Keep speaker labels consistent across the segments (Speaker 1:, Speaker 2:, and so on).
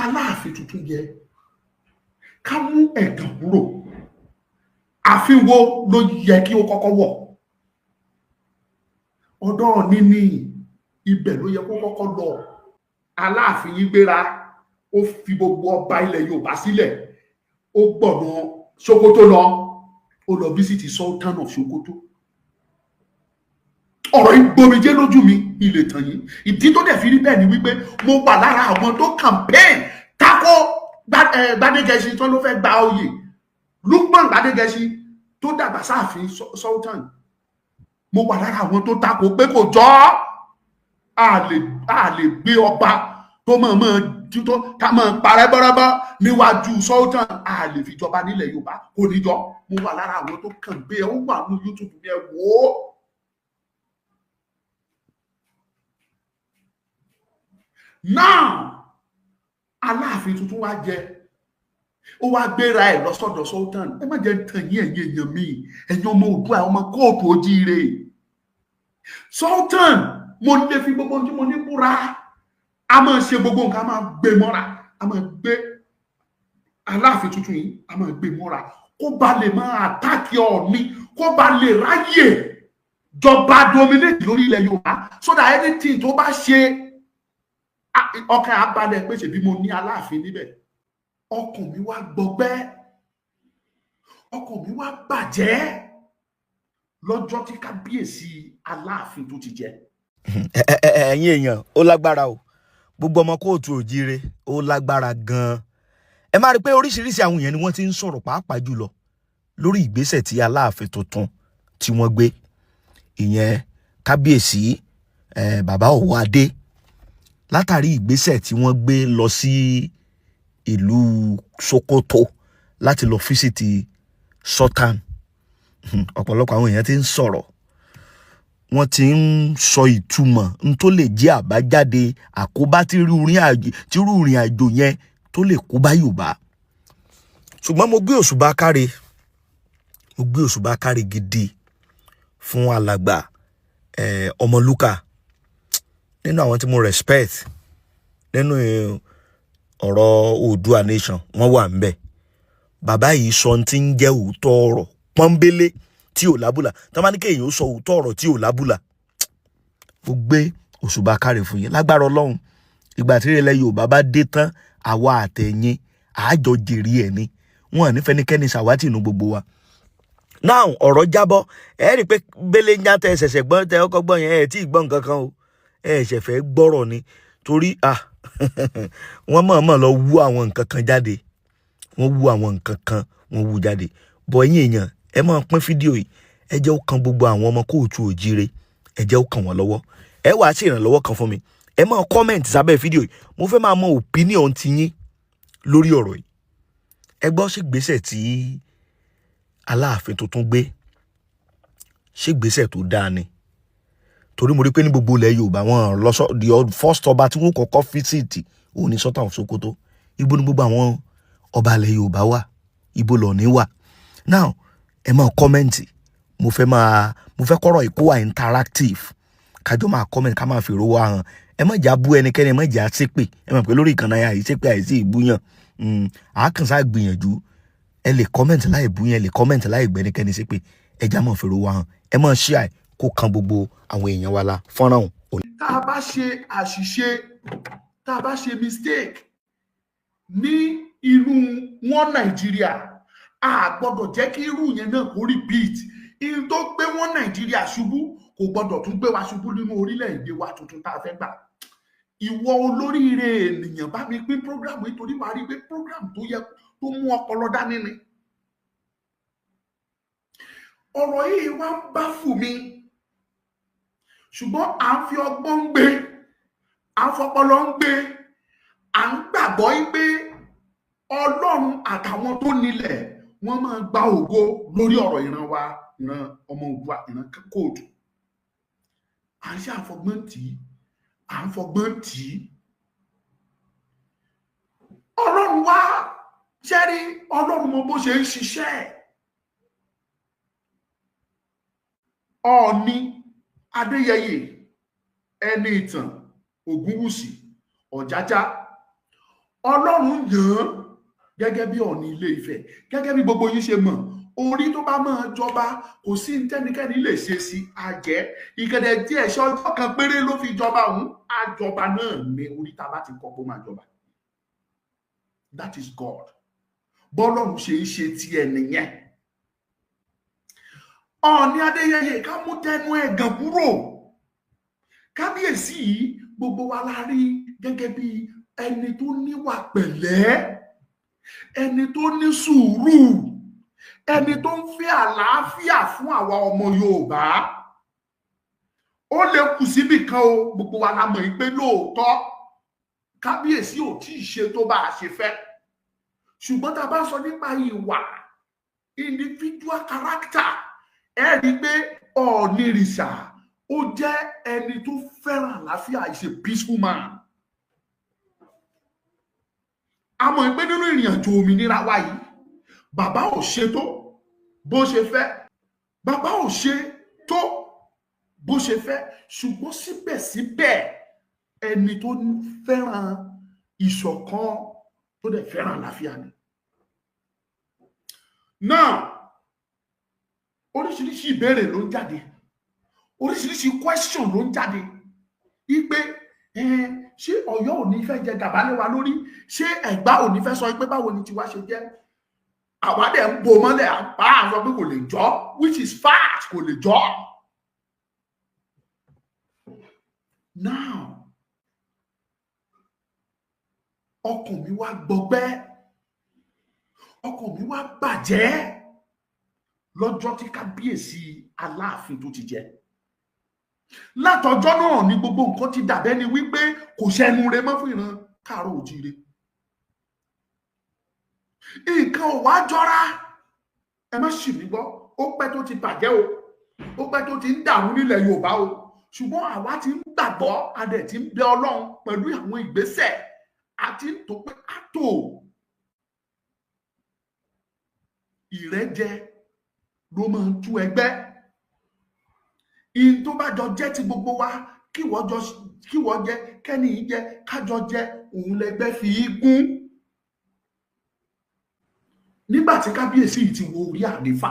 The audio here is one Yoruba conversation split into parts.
Speaker 1: Aláàfin tuntun yẹ ká mú ẹ̀gàn kúrò. Ààfin wo ló yẹ kí ó kọ́kọ́ wọ̀? Ọ̀dọ̀ Ọọ̀ni ní ibẹ̀ ló yẹ kó kọ́kọ́ lọ. Aláàfin yìí gbéra, ó fi gbogbo ọba ilẹ̀ Yorùbá sílẹ̀, ó gbọ̀nà Sokoto lọ, ó lọ visit Sultan of Sokoto. Ọ̀rọ̀ yìí gbomijé lójú mi, ilé tàn yín. Ìdí tó dẹ̀ fi rí bẹ́ẹ̀ ni wípé mo wà lára àwọn tó campaign tako Gbádégẹṣin tó ló fẹ́ gba oyè, Lukman Gbádégẹṣin tó dàgbà sáàfin Sultan. Mo wà lára àwọn tó tako pé kò jọ́ a lè gbé ọba tó mọ̀ mọ̀ tó ká mọ̀ parẹ́ bọ́rọ́bọ́ níwájú Sultan, a lè fi jọba nílẹ̀ Yorùbá, kò ní jọ. Mo wà lára àwọn tó kàn gbé ẹ, ó wà ní YouTube mi, ẹ wò ó. Now Aláàfin tuntun wá jẹ, ó wá gbéra ẹ lọ́sọ̀dọ̀ Sultan. Ẹ má jẹ́ tàn yín, ẹ̀yin èèyàn mi, ẹ̀yin ọmọ Oòduà, ọmọ kóòtù ojíire. Sultan, mo lè fi gbogbo tí mo ní búra, a máa ṣe gbogbo nǹkan, a máa gbé mọ́ra, a máa gbé Aláàfin tuntun yìí, a máa gbé mọ́ra kó ba lè máa attack Ọọ̀ni, kó ba lè ráyè jọba, dominate lórí ilẹ̀ Yorùbá, so that anything tó bá ṣe, ọkàn abalẹ̀ pé ṣèbí mo ní Aláàfin níbẹ̀. Ọkàn mi wá gbọgbẹ́, ọkàn mi wá bàjẹ́ lọ́jọ́ tí kábíyèsí Aláàfin tó ti jẹ.
Speaker 2: Ẹ̀yin èèyàn, ó lágbára o. Gbogbo ọmọ kóòtù òjíire, ó lágbára gan-an. Ẹ máa rí i pé oríṣiríṣi àwọn èèyàn ni wọ́n ti ń sọ̀rọ̀, pàápàá jùlọ lórí ìgbésẹ̀ tí Aláàfin tuntun tí wọ́n gbé, ìyẹn kábíyèsí bàbá Ọ̀wọ́adé, látàrí ìgbésẹ̀ tí wọ́n gbé lọ sí ìlú Sokoto láti lọ visit Sultan. Ọ̀pọ̀lọpọ̀ àwọn èèyàn ti ń sọ̀rọ̀, wọ́n ti ń sọ ìtumọ̀ n tó lè jẹ́ àbájáde àkóbá tí irú ìrìn àjò yẹn tó lè kó bá Yorùbá. Ṣùgbọ́n mo gbé òṣùbà káre, mo gbé òṣùbà káre gidi fún alàgbà Ọmọlúkà, nínú àwọn tí mo respect nínú ọ̀rọ̀ Oòduà nation, wọ́n wà ń bẹ̀. Bàbá yìí sọ ti ń jẹ́ òótọ́ ọ̀rọ̀ pọ́nbélé tí ò lábùlà. Tí wọ́n bá ní kéèyàn ó sọ òótọ́ ọ̀rọ̀ tí ò lábùlà, mo gbé òṣùbà káre fún yín. Lágbára Ọlọ́run, ìgbà tí ilẹ̀ Yorùbá bá dé tán, àwa àtẹ̀yìn àjọ jèrè ẹ̀ ni. Wọn ò ní fẹ́nikẹ́ni ṣàwátì inú gbogbo wa. Now, ọ̀rọ̀ jábọ́. Ẹ rí i pé bẹ́lẹ̀ ń já tẹ ṣẹ̀ṣẹ̀ gbọ́n, tẹ ọkọ̀ gbọ́n yẹn, ẹ tí ì gbọ́ nǹkan kan o, ẹ ṣẹ̀ fẹ́ gbọ́rọ̀ ni, torí wọ́n mọ̀ọ́mọ̀ lọ wú àwọn nǹkan kan jáde, wọ́n wú àwọn nǹkan kan, wọ́n wú jáde bọ̀. Ẹ̀yin èèyàn, ẹ máa pín fídíò yìí, ẹ jẹ́ ó kan gbogbo àwọn ọmọ kóòtù òjíire, ẹ jẹ́ ó kàn wọ́n lọ́wọ́. Ẹ wàá ṣe ìrànlọ́wọ́ kan fún mi, ẹ máa comment sábẹ́ fídíò yìí. Mo fẹ́ máa mọ opinion ti yín lórí ọ̀rọ̀ yìí. Ẹ gbọ́, ṣé gbèsè tí Aláàfin tuntun gbé, ṣé gbèsè tó dáa ni? Torí mo rí pé ní gbogbo ilẹ̀ Yorùbá, wọn lọ sọ the first ọba tí wọ́n kọ́kọ́ visit òun ni Sultan of Sokoto. Ibo ni gbogbo àwọn ọba ilẹ̀ Yorùbá wà? Ibo lọ̀ní wà? Now, ẹ máa comment. Mo fẹ́ kọ́rọ̀ ìkó wà interactive, kájọ máa comment, ká máa fi èrò wa hàn. Ẹ má jà bú ẹnikẹ́ni, ẹ má jà ṣépè. Ẹ mọ̀ pé lórí ìkànnì àìṣépè, àìsí ìbúyàn, àákànṣá gbìyànjú. Ẹ lè comment láì búyàn, ẹ lè comment láì gbẹ́nikẹ́ni ṣépè. Ẹ já máa fèrò wa hàn, ẹ máa share kó kan gbogbo àwọn èèyàn wa la fọ́nrán òun.
Speaker 1: Tá a bá ṣe àṣìṣe, tá a bá ṣe mistake ní inú wọn Nàìjíríà, a gbọ́dọ̀ jẹ́ kí irú yẹn náà kó repeat. Ihun tó gbé wọn Nàìjíríà ṣubú kò gbọ́dọ̀ tún gbé wa ṣubú nínú orílẹ̀-èdè wa tuntun tá a fẹ́ gbà. Ìwọ olóríire ènìyàn, bá mi pín program yìí, torí wàá rí i pé program tó yẹ, tó mú ọpọlọ dání ni. Ọ̀rọ̀ yìí wá ń bá fù mí, ṣùgbọ́n à ń fi ọgbọ́n ń gbé, à ń fọpọlọ ń gbé, à ń gbàgbọ́ yí pé Ọlọ́run àtàwọn tó nílẹ̀, wọ́n máa gba ògo lórí ọ̀rọ̀ ìran wa, ìran ọmọ Oòduà, ìran kóòtù. À ń ṣe àfọgbọ́n tì í, à ń fọgbọ́n tì í. Ọlọ́run wá ṣẹ́rí, Ọlọ́run mọ bó ṣe ń ṣiṣẹ́. Ọọ̀ni Adéyẹyè ẹni ìtàn Ògúnwùsì Ọ̀jájá. Ọlọ́run yàn án gẹ́gẹ́ bí Ọọ̀ni Ilé Ifẹ̀. Gẹ́gẹ́ bí gbogbo yín ṣe mọ̀, orí tó bá máa jọba kò sí tẹ́nikẹ́ni lè ṣe sí àjẹ́. Ìkẹ̀dẹ̀ tí ẹ̀ṣọ́ ọjọ́ kan péré ló fi jọba òun, àjọba náà ní orí tá a bá ti kọ́ kó máa jọba. That is God. Bọ́lọ́run ṣe ń ṣe tiẹ̀ nìyẹn. Ọọ̀ni Adéyẹyè, ká mú tẹnu ẹ̀gàn kúrò. Kábíyèsí yìí, gbogbo wa la rí gẹ́gẹ́ bí ẹni tó níwà pẹ̀lẹ́, ẹni tó ní sùúrù, ẹni tó ń fẹ́ àlàáfíà fún àwa ọmọ Yorùbá. Ó lè kù síbì kan o, gbogbo wa la mọ̀ yìí pé lóòótọ́ kábíyèsí ò tí ì ṣe tó bá a ṣe fẹ́, ṣùgbọ́n tá a bá sọ nípa ìwà, individual character, ẹ rí i pé Ọọ̀nìrìṣà ó jẹ́ ẹni tó fẹ́ràn àlàáfíà, is a peaceful man. A mọ̀ pé nínú ìrìn àjò òmìnira wa yìí, bàbá ò ṣe tó bó ṣe fẹ́, bàbá ò ṣe tó bó ṣe fẹ́, ṣùgbọ́n síbẹ̀síbẹ̀ ẹni tó fẹ́ràn ìṣọ̀kan, tó dẹ̀ fẹ́ràn àlàáfíà ni. Now, oríṣiríṣi ìbéèrè ló ń jáde, oríṣiríṣi question ló ń jáde wípé ṣé Ọ̀yọ́ ò ní fẹ́ jẹ gàba lé wa lórí? Ṣé Ẹ̀gbá ò ní fẹ́ sọ pé báwo ni tiwa ṣe jẹ́? Àwa dẹ̀ ń bo mọ́lẹ̀, à ń pa á sọ pé kò lè jọ́, which is fact, kò lè jọ́. Now, ọkàn mi wá gbọgbẹ́, ọkàn mi wá bàjẹ́ lọ́jọ́ tí kábíyèsí Aláàfin tó ti jẹ. Látọjọ́ náà ni gbogbo nǹkan ti dàbẹ́ ni wípé kò ṣẹnu re mọ́ fún ìran káàárọ̀ òjíire. Nǹkan ò wá jọra. Ẹ má ṣì mí gbọ́, ó pẹ́ tó ti bàjẹ́ o, ó pẹ́ tó ti ń dàrú nílẹ̀ Yorùbá o, ṣùgbọ́n àwa ti ń gbàgbọ́, a dẹ̀ ti ń bẹ Ọlọ́run pẹ̀lú àwọn ìgbésẹ̀ àti ń tó pé á tò. Ìrẹ́jẹ ló máa ń tú ẹgbẹ́. Ìyìn tó bá jọ jẹ́ ti gbogbo wa, kí wọ́n jẹ, kẹ́ni yìí jẹ, kájọ jẹ, òun lẹgbẹ́ fi í gún. Nígbà tí kábíyèsí yìí ti wo orí àléfà,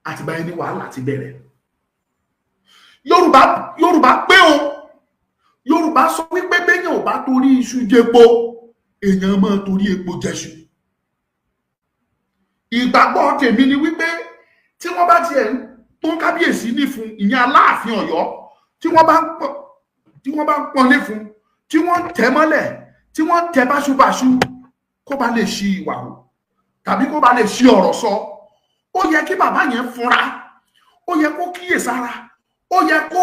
Speaker 1: àtìgbà yẹn ni wàhálà ti bẹ̀rẹ̀. Yorùbá pé o, Yorùbá sọ wípé béèyàn ò bá torí iṣu jẹpo, èèyàn máa torí epo jẹṣu. Ìgbàgbọ́ tèmi ni wípé tí wọ́n bá tiẹ̀ ń pọ́n kábíyèsí nífun, ìyẹn Aláàfin Ọ̀yọ́, tí wọ́n bá ń pọ́n nífun, tí wọ́n ń tẹ̀ mọ́lẹ̀, tí wọ́n ń tẹ̀ báṣubàṣu, kó bá lè ṣi ìwà hù tàbí kó bá lè ṣi ọ̀rọ̀ sọ, ó yẹ kí bàbá yẹn fúnra, ó yẹ kó kíyèsára, ó yẹ kó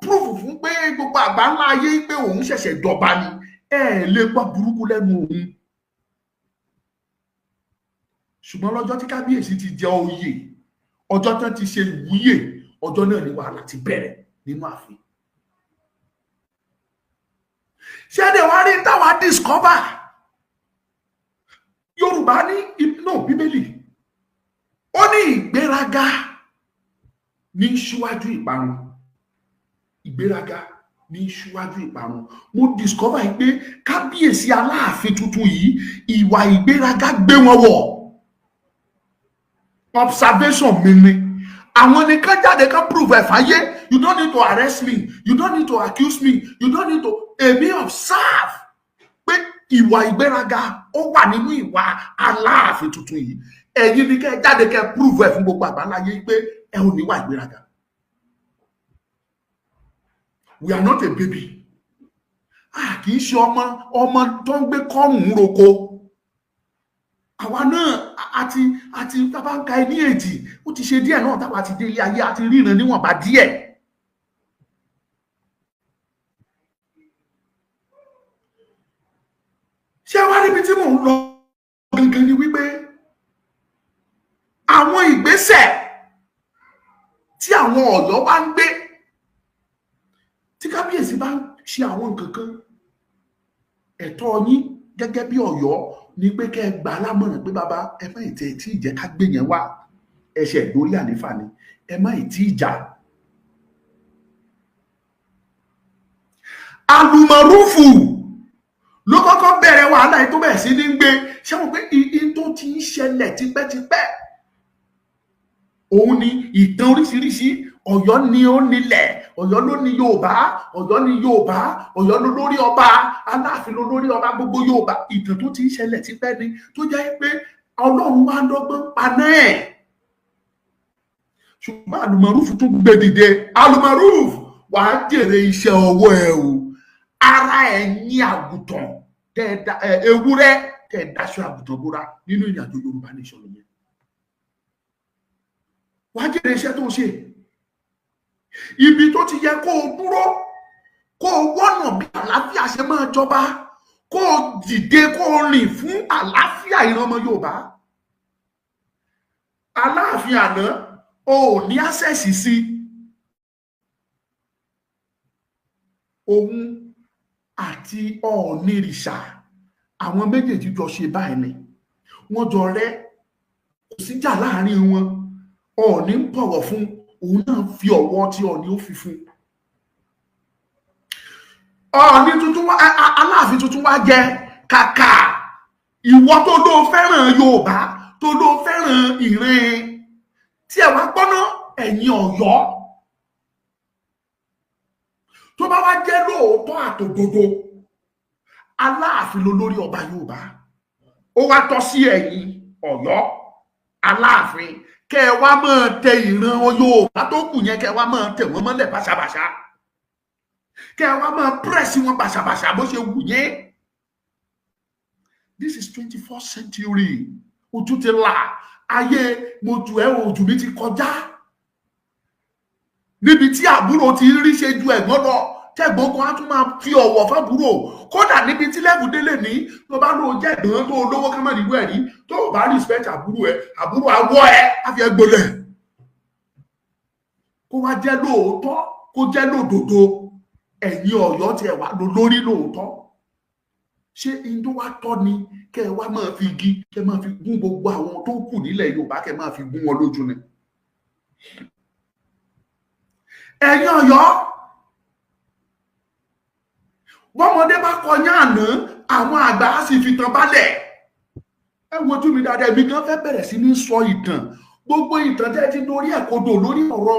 Speaker 1: púrúfù fún pé gbogbo àgbà ńlá ayé pé òun ṣẹ̀ṣẹ̀ jọba ni, ẹ lè gbọ́ burúkú lẹ́nu òun. Ṣùgbọ́n lọ́jọ́ tí kábíyèsí ti jẹ oyè, ọjọ́ tán ti ṣe ìwúyè, ọjọ́ náà ni wàhálà ti bẹ̀rẹ̀ nínú ààfin. Ṣé ẹ̀dẹ̀ wá rí táwa discover? Yorùbá ní inú Bíbélì, ó ní ìgbéraga ní ṣíwájú ìparun. Ìgbéraga ní ṣíwájú ìparun. Mo discover yìí pé kábíyèsí Aláàfin tuntun yìí, ìwà ìgbéraga gbé wọn wọ̀. Observation mi ni, àwọn nìkan jáde kan prove ẹ̀ fáyé. You don't need to arrest me, you don't need to accuse me, you don't need to. Èmi observe pé ìwà ìgbéraga ó wà nínú ìwà Aláàfin tuntun yìí. Ẹ̀yin ni kẹ́ ẹ jáde kẹ́ ẹ prove ẹ̀ fún gbogbo àgbáláyé pé ẹ ò níwà ìgbéraga. We are not a baby. A kì í ṣe ọmọ tó ń gbé kọ́rùn-ún roko. Àwa náà àti tábà ń ka ẹni èjì, ó ti ṣe díẹ̀ náà táwa ti dé ilé ayé, àti ríran níwọ̀nba díẹ̀. Ṣé wá níbi tí mò ń lọ gangan ni wípé àwọn ìgbésẹ̀ tí àwọn Ọ̀yọ́ bá ń gbé, tí kábíyèsí bá ń ṣe àwọn nǹkan kan, ẹ̀tọ́ yín gẹ́gẹ́ bí Ọ̀yọ́ ni pé kẹ́ ẹ gbà á lámọ̀ràn pé bàbá, ẹ má ì tí ì jẹ́ ká gbé yẹn wá, ẹsẹ̀ lórí àléfà ni, ẹ má ì tí ì jà. Alùmọ̀rúfù Ló kọ́kọ́ bẹ̀rẹ̀ wàhálà yìí tó bẹ̀rẹ̀ sí ní gbé. Ṣé wọn pé ìyìn tó ti ń ṣẹlẹ̀ tipẹ́tipẹ́ òun ni ìtàn oríṣiríṣi? Ọ̀yọ́ ni ó nílẹ̀, Ọ̀yọ́ ló ní Yorùbá, Ọ̀yọ́ ní Yorùbá, Ọ̀yọ́ ló lórí ọba, Aláàfin ló lórí ọba gbogbo Yorùbá. Ìtàn tó ti ń ṣẹlẹ̀ tipẹ́ ni, tó jẹ́ pé Ọlọ́run wá dọ́gbọ́n paná ẹ̀, ṣùgbọ́n Alumaruf tún gbé dìde. Alumaruf, wàá jèrè iṣẹ́ ọwọ́ ẹ o. Ara ẹ̀yìn àgùntàn tẹ́ ewúrẹ́ tẹ́ daṣọ àgùntàn bóra nínú ìrìnàjò Yorùbá nation nìyẹn. Wàá jèrè iṣẹ́ tó ṣe. Ibi tó ti yẹ kó o dúró, kó o wọ́nà bí àlàáfíà ṣe máa jọba, kó o dìde, kó o rìn fún àlàáfíà ìran ọmọ Yorùbá. Aláàfin àná, o ò ní access sí òun àti Ọ̀ọ̀nìrìṣà. Àwọn méjèèjì jọ ṣe báyìí ni wọ́n jọ rẹ́, kò síjà láàrin wọn. Ọ̀ọ̀ni ń bọ̀wọ̀ fún òun náà, fi ọ̀wọ̀ tí Ọ̀ọ̀ni ó fi fún Ọ̀ọ̀ni tuntun wá. Aláàfin tuntun wá jẹ. Kàkà ìwọ tó ló fẹ́ràn Yorùbá, tó ló fẹ́ràn ìran tí ẹ wá gbọ́ná, ẹ̀yin Ọ̀yọ́, tó bá wá jẹ́ lóòótọ́ àtòdodo Aláàfin ló lórí ọba Yorùbá, ó wá tọ́ sí ẹ̀yin Ọ̀yọ́ Aláàfin kẹ́ ẹ wá máa tẹ ìran Yorùbá tó kù yẹn, kẹ́ ẹ wá máa tẹ wọ́n mọ́lẹ̀ báṣabàṣa, kẹ́ ẹ wá máa press wọn bàṣàbàṣà bó ṣe wù yín. This is 21st century. Ojú ti là, ayé mo jù ẹ́ ojú mi ti kọjá, níbi tí àbúrò ti rí ṣe ju ẹ̀gbọ́n lọ, tẹ̀gbọ́n kan á tún máa fi ọ̀wọ̀ fábúrò. Kódà níbi tí lẹ́bù délé ní, tó bá lóo jẹ́ ẹ̀gbọ́n tó lówó ká má rí ẹ̀ rí, tó o bá respect àbúrò ẹ̀, àbúrò awọ́ ẹ̀ á fi ẹ́ gbolẹ̀. Kó wá jẹ́ lóòótọ́, kó jẹ́ lódodo, ẹ̀yin Ọ̀yọ́ tiẹ̀ wá lọ lórí lóòótọ́, ṣé in tó wá tọ́ ni kẹ́ ẹ wá máa fi igi, kẹ́ ẹ máa fi gún gbogbo àwọn tó kù nílẹ̀ Yorùbá, kẹ́ ẹ máa fi gún wọn lójú ni? Ẹ̀yin Ọ̀yọ́, bọ́mọdé bá kọyán àná, àwọn àgbà á sì fi tàn balẹ̀. Ẹ wojú mi dáadáa, èmi gan fẹ́ bẹ̀rẹ̀ sí ní sọ ìtàn, gbogbo ìtàn tẹ́ ti dorí ẹ̀ kodò lórí ọ̀rọ̀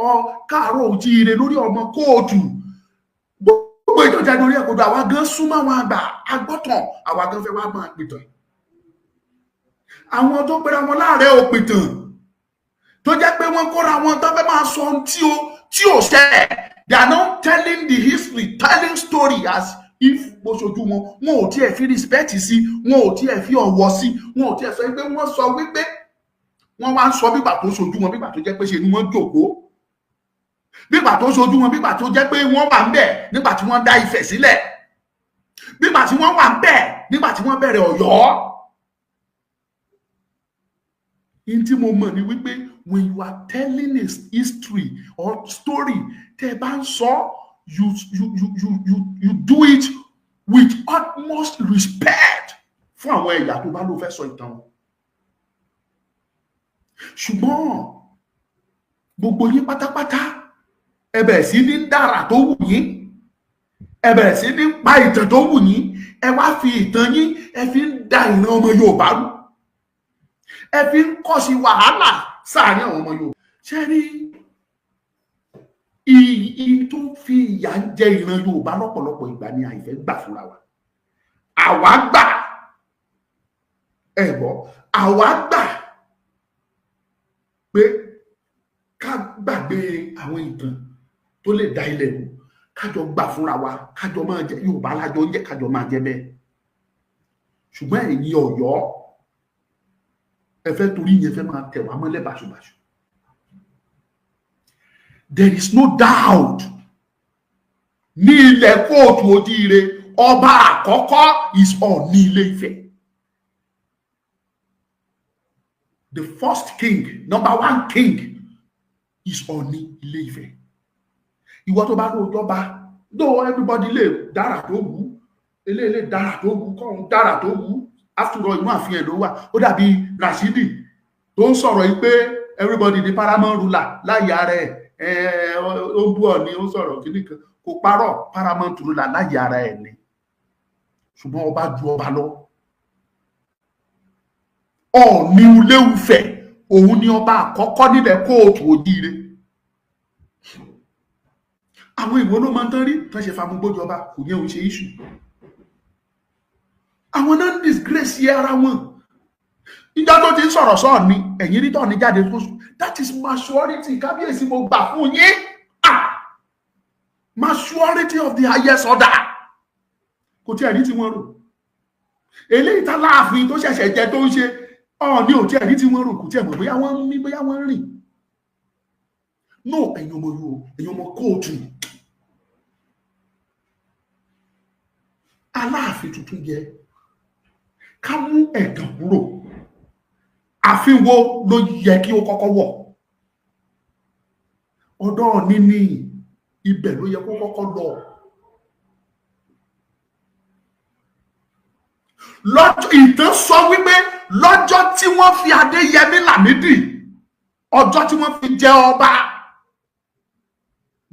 Speaker 1: ọ káàárọ̀ òjíire, lórí ọmọ kóòtù, gbogbo ìtàn tẹ́ dorí ẹ̀ kodò. Àwa gan súnmọ́ àwọn àgbà agbọ́tàn, àwa gan fẹ́ wá máa pìtàn. Àwọn tó pera wọn láàrẹ òpìtàn, tó jẹ́ pé wọ́n kóra wọn tó fẹ́ máa sọ ohun tí ò ṣẹlẹ̀. They are now telling the history, telling story as if bó ṣojú wọn. Wọn ò tiẹ̀ fi respect sí, wọn ò tiẹ̀ fi ọ̀wọ̀ sí, wọn ò tiẹ̀ sọ pé wọ́n sọ wípé wọ́n wá ń sọ bígbà tó ṣojú wọn, bígbà tó jẹ́ pé ṣe ni wọ́n jókòó, bígbà tó ṣojú wọn, bígbà tó jẹ́ pé wọ́n wà ń bẹ̀ nígbà tí wọ́n dá Ifẹ̀ sílẹ̀, bígbà tí wọ́n wà ń bẹ̀ nígbà tí wọ́n bẹ̀rẹ̀ Ọ̀yọ́. In tí mo mọ̀ ni wípé when you are telling a history or story, tẹ́ ẹ bá ń sọ, you do it with utmost respect fún àwọn ẹ̀yà tó bá ló fẹ́ sọ ìtàn wọn. Ṣùgbọ́n gbogbo yín pátápátá, ẹ bẹ̀rẹ̀ sí ní dára tó wù yín, ẹ bẹ̀rẹ̀ sí ní pa ìtàn tó wù yín, ẹ wá fi ìtàn yín, ẹ fi ń da ìran ọmọ Yorùbá rú, ẹ fi ń kọ́ sí wàhálà sáàárín àwọn ọmọ Yorùbá. Ṣé rí ìyí tó fi ìyà ń jẹ ìran Yorùbá lọ́pọ̀lọpọ̀ ìgbà ni àìfẹ́ gbà fúnra wa. Àwa gbà, ẹ gbọ́, àwa gbà pé ká gbàgbé àwọn ìtàn tó lè da ilẹ̀ rú, kájọ gbà fúnra wa, kájọ máa jẹ Yorùbá lájọ ń jẹ, kájọ máa jẹ bẹ́ẹ̀. Ṣùgbọ́n ẹ̀yin Ọ̀yọ́, ẹ fẹ́ torí yẹn fẹ́ máa tẹ̀ wá mọ́lẹ̀ bàṣubàṣu. There is no doubt, ní ilẹ̀ kóòtù ojíire, ọba àkọ́kọ́ is Ọọ̀ni Ilé Ifẹ̀. The first king, number one king, is Ọọ̀ni Ilé Ifẹ̀. Ìwọ tó bá lóò jọba, though everybody lè dára tó wù, eléyìí lè dára tó wù, kọ́hún dára tó wù. After all, inú àfihàn ló wà. Ó dàbí Rashidi tó ń sọ̀rọ̀ yìí pé everybody ní paramount ruler láyé ara ẹ̀. Ó bú Ọọ̀ni, ó ń sọ̀rọ̀ kíní kan, kò parọ́, paramount ruler láyé ara ẹ̀ ni. Ṣùgbọ́n ọba ju ọba lọ. Ọọ̀ni Ilé-Ifẹ̀, òun ni ọba àkọ́kọ́ nílẹ̀ káàárọ̀ oòjíire. Àwọn Ìwó ló máa ń tán rí tán ṣe famugbójọba, kò yẹ òun ṣe issue. Àwọn náà ń disgrace ara wọn. Ìjọ tó ti ń sọ̀rọ̀ sọ́ọ̀ ni ẹ̀yìn rí tọ́ọ̀ni jáde tó. That is maturity. Kábíyèsí, mo gbà fún yín. Ah, maturity of the highest order. Kò tí ẹ̀ rí tí wọ́n rò. Eléyìí tá láàfin tó ṣẹ̀ṣẹ̀ jẹ tó ń ṣe, Ọọ̀ni ò tí ẹ̀ rí tí wọ́n rò. Kò tí ẹ̀ mọ̀ bóyá wọ́n ń mí, bóyá wọ́n ń rìn. No, ẹ̀yin ọmọ yìí o, ẹ̀yin ọmọ kóòtù, Aláàfin tuntun yẹ ká mú ẹ̀gàn kúrò. Ààfin wo ló yẹ kí ó kọ́kọ́ wọ̀? Ọ̀dọ̀ Ọọ̀ni ní ibẹ̀ ló yẹ kó kọ́kọ́ lọ. Lọ́jọ́ ìtàn sọ wípé lọ́jọ́ tí wọ́n fi Adéyẹmí Lámídì, ọjọ́ tí wọ́n fi jẹ ọba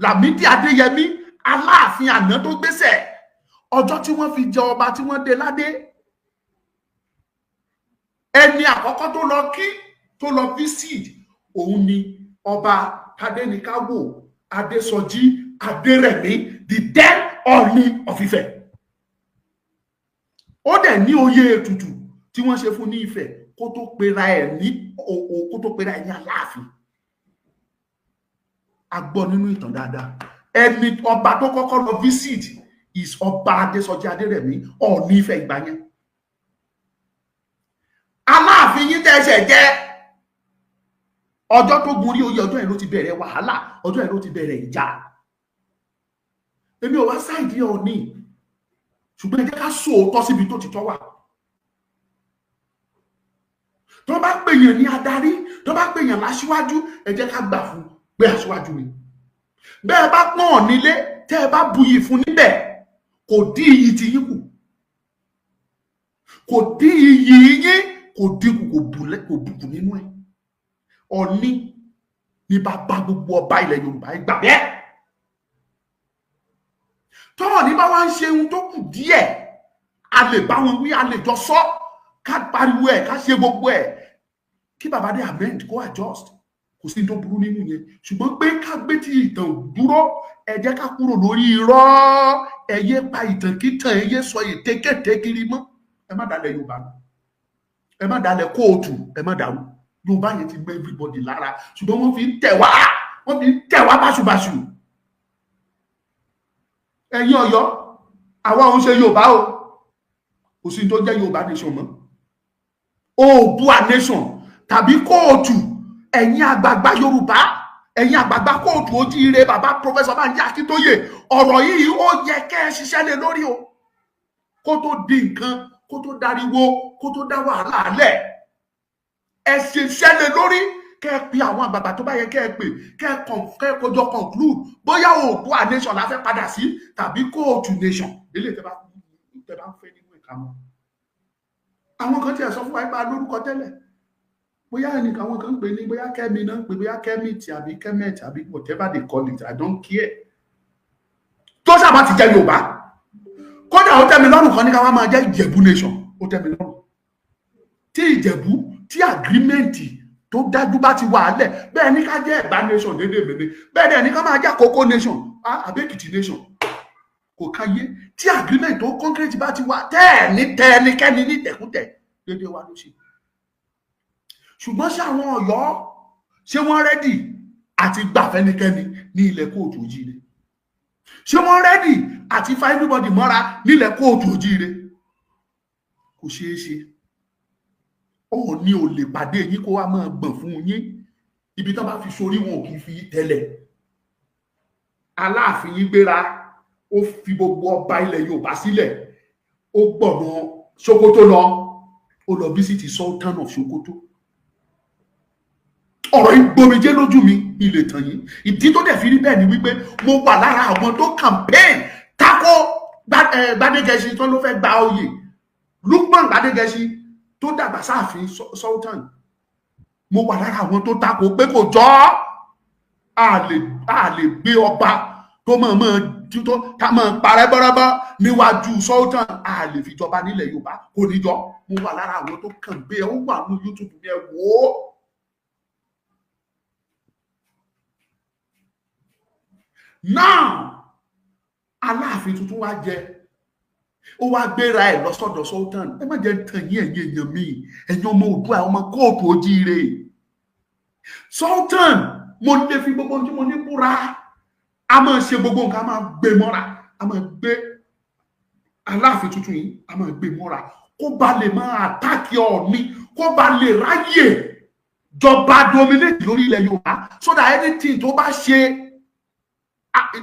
Speaker 1: Lámídì Adéyẹmí, Aláàfin àná tó gbéṣẹ̀, ọjọ́ tí wọ́n fi jẹ ọba, tí wọ́n dé ládé, ẹni àkọ́kọ́ tó lọ kí, tó lọ visit, òun ni Ọba Tadéníkàwò Adésọjí Adérẹ̀mí, the then Ọọ̀ni of Ifẹ̀. Ó dẹ̀ ní oyè ètùtù tí wọ́n ṣe fún ní Ifẹ̀ kó tó pera ẹ̀ ní Aláàfin. A gbọ́ nínú ìtàn dáadáa, ẹni ọba tó kọ́kọ́ lọ visit is Ọba Adésọjí Adérẹ̀mí, Ọọ̀ni Ifẹ̀ ìgbà yẹn. Aláàfin yín tẹ́sẹ̀ jẹ́, ọjọ́ tó gun orí oyè, ọjọ́ yẹn ló ti bẹ̀rẹ̀ wàhálà, ọjọ́ yẹn ló ti bẹ̀rẹ̀ ìjà. Èmi ò wá side Ọọ̀ni, ṣùgbọ́n ẹ jẹ́ ká sòótọ́ síbi tó ti tọ́ wà. Tó bá pèèyàn ní adarí, tó bá pèèyàn láṣíwájú, ẹ jẹ́ ká gbà fún pé aṣíwájú ni. Bẹ́ẹ̀ bá pọ́n nílé, tẹ́ ẹ bá buyì fún níbẹ̀, kò dín iyì tí yín kù, kò dín iyì yín, kò dínkù, kò bùkù nínú ẹ̀. Ọọ̀ni ní bàbá gbogbo ọba ilẹ̀ Yorùbá, ẹ gbà bẹ́ẹ̀. Tọ́ọ̀ní bá wá ń ṣe ohun tó kù díẹ̀, a lè bá wọn wí, a lè jọ sọ, ká pariwo ẹ̀, ká ṣe gbogbo ẹ̀, kí bàbá dé amend, kó adjust. Kò sí tó burú nínú yẹn. Ṣùgbọ́n pé ká gbé tí ìtàn dúró, ẹ jẹ́ ká kúrò lórí irọ́. Ẹ yé pa ìtàn kítàn, ẹ yé sọ ètekéte kiri mọ́. Ẹ má dalẹ̀ Yorùbá, ẹ má dalẹ̀ kóòtù, ẹ má dàrú. Yorùbá yẹn ti gbé everybody lára, ṣùgbọ́n wọ́n fi ń tẹ̀ wá, wọ́n fi ń tẹ̀ wá báṣubàṣu. Ẹ̀yin Ọ̀yọ́, àwa òun ṣe Yorùbá o. Kò sí tó jẹ́ Yorùbá nation mọ́, Oòduà nation tàbí kóòtù. Ẹ̀yin àgbààgbà Yorùbá, ẹ̀yin àgbààgbà kóòtù ojíire, bàbá Professor Bánjí Akíntóyè, ọ̀rọ̀ yìí, ó yẹ kẹ́ ẹ ṣiṣẹ́ lé lórí o, kó tó di nǹkan, kó tó dariwo, kó tó dá wàhálà lẹ̀. Ẹ ṣiṣẹ́ lé lórí, kẹ́ ẹ pe àwọn àgbààgbà tó bá yẹ kẹ́ ẹ pè, kẹ́ ẹ kójọ conclude bóyá Oòduà nation la fẹ́ padà sí tàbí kóòtù nation. Eléyìí tẹ́ bá ń fẹ́ nínú ìka mọ́. Àwọn kan tiẹ̀ sọ fún wa ipa lórúkọ tẹ́lẹ̀, bóyá ẹnìkan, àwọn kan ń pè ní bóyá Kẹ́mi náà ń pè, bóyá Kẹ́mìtì àbí Kẹ́mẹ̀tì àbí whatever they call it, I don't care. Tó sábà ti jẹ́ Yorùbá, kódà ó tẹ́ mi lọ́rùn kan ní ká wá máa jẹ́ Ìjẹ̀bú nation. Ó tẹ́ mi lọ́rùn tí Ìjẹ̀bú, tí agreement tó dájú bá ti wà á lẹ̀. Bẹ́ẹ̀ ní ká jẹ́ Ẹ̀gbá nation déédéé mẹ́mẹ́, bẹ́ẹ̀ dẹ̀ ní ká máa jẹ́ Àkókó nation àbí Èkìtì nation, kò káyé. Tí agreement tó concrete bá ti wà, tẹ́ ẹ̀ ní tẹ́ ẹnikẹ́ni ní tẹ̀kútẹ̀, déédéé wa ló ṣe. Ṣùgbọ́n ṣé àwọn Ọ̀yọ́, ṣé wọ́n ready àti gbà fẹ́nikẹ́ni ní ilẹ̀ káàárọ̀ oòjíire? Ṣé wọ́n ready àti fa everybody mọ́ra nílẹ̀ káàárọ̀ oòjíire? Kò ṣeé ṣe. Ọọ̀ni ò lè pàdé yín kó wá máa gbọ̀n fún yín. Ibi tó bá fi sórí, wọn ò kì í fi tẹ́lẹ̀. Aláàfin yín gbéra, ó fi gbogbo ọba ilẹ̀ Yorùbá sílẹ̀, ó gbọ̀nà Sokoto lọ, ó lọ visit Sultan of Sokoto. Ọ̀rọ̀ yìí gbomijé lójú mi ilé tàn yín. Ìdí tó dẹ̀ fi rí bẹ́ẹ̀ ni wípé mo wà lára àwọn tó campaign tako Gbádégẹṣin tó ló fẹ́ gba oyè, Lukman Gbádégẹṣin tó dàgbà sáàfin Sultan. Mo wà lára àwọn tó tako pé kò jọ, a lè gbé ọba tó mọ̀ mọ́. tó tá máa parẹ́ bọ́rọ́bọ́ níwájú Sultan, a lè fi jọba nílẹ̀ Yorùbá, kò ní jọ. Mo wà lára àwọn tó kàn gbé ẹ, ó wà ní YouTube mi, ẹ wò ó. Now Aláàfin tuntun wá jẹ, ó wá gbéra ẹ lọ sọ́dọ̀ Sultan. Ẹ má jẹ́ tàn yín, ẹ̀yin èèyàn mi, ẹ̀yin ọmọ Oòduà, ọmọ kóòtù ojíire. Sultan, mo lè fi gbogbo ohun tí mo ní búra, a máa ṣe gbogbo nǹkan, a máa gbé mọ́ra, a máa gbé Aláàfin tuntun yìí, a máa gbé mọ́ra kó ba lè máa attack Ọọ̀ni, kó ba lè ráyè jọba, dominate lórí ilẹ̀ Yorùbá, so that anything tó bá ṣe,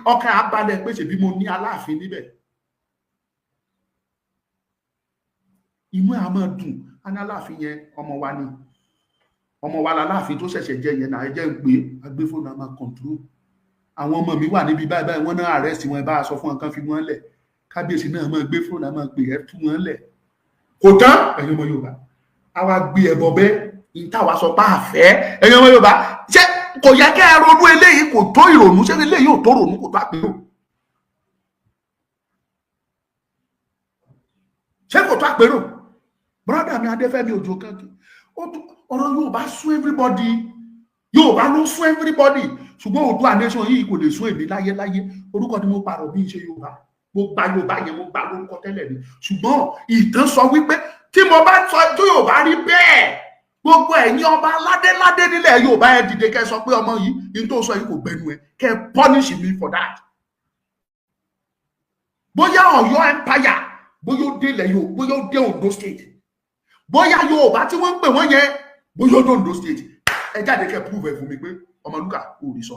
Speaker 1: ọkàn á balẹ̀ pé ṣèbí mo ní Aláàfin níbẹ̀. Inú ẹ̀ á máa dùn, á ní Aláàfin yẹn ọmọ wa ni, ọmọ wa láláàfin tó ṣẹ̀ṣẹ̀ jẹ yẹn náà. Ẹ jẹ́ ń pé agbéfóònù, á máa control àwọn ọmọ mi wà níbi báyìí báyìí, wọ́n náà arrest wọn, ẹ bá a sọ fún wọn kán fi wọ́n lẹ̀. Kábíyèsí náà máa gbé fóònù, á máa pè ẹ, tú wọn lẹ̀. Kò tán, ẹ̀yin ọmọ Yorùbá, a wá gbé ẹbọ bẹ́ẹ̀ ní táwa sọ pé àfẹ́. Ẹ̀yin ọmọ Yorùbá, ṣé kò yẹ kẹ́ ẹ ronú eléyìí? Kò tó ìrònú? Ṣé eléyìí ò tó ronú? Kò tó àpérò? Ṣé kò tó àpérò? Brother mi Adéfẹ́mi Òjò kankan, ọ̀rọ̀ Yorùbá sún everybody, Yorùbá ló sún everybody, ṣùgbọ́n Oòduà nation yìí kò lè sún èmi láyéláyé. Orúkọ tí mo pààrọ̀ bí n ṣe Yorùbá, mo gba Yorùbá yẹn, mo gba lórúkọ tẹ́lẹ̀ ni. Ṣùgbọ́n ìtàn sọ wípé tí mo bá sọ tí Yorùbá rí bẹ́ẹ̀, gbogbo ẹ̀yin ọba ládéládé nílẹ̀ Yorùbá, ẹ dìde kẹ́ sọ pé ọmọ yìí ní tó sọ yìí kò gbẹnu ẹ, kẹ́ punish me for that. Bóyá Ọ̀yọ́ empire, bóyá ó dé ilẹ̀ Yorùbá, bóyá ó dé Ondo State, bóyá Yorùbá tí wọ́n ń pè wọ́n yẹn, bóyá ó dé Ondo State, ẹ jáde kẹ́ prove ẹ fún mi pé Ọmọlúkà kò rí sọ.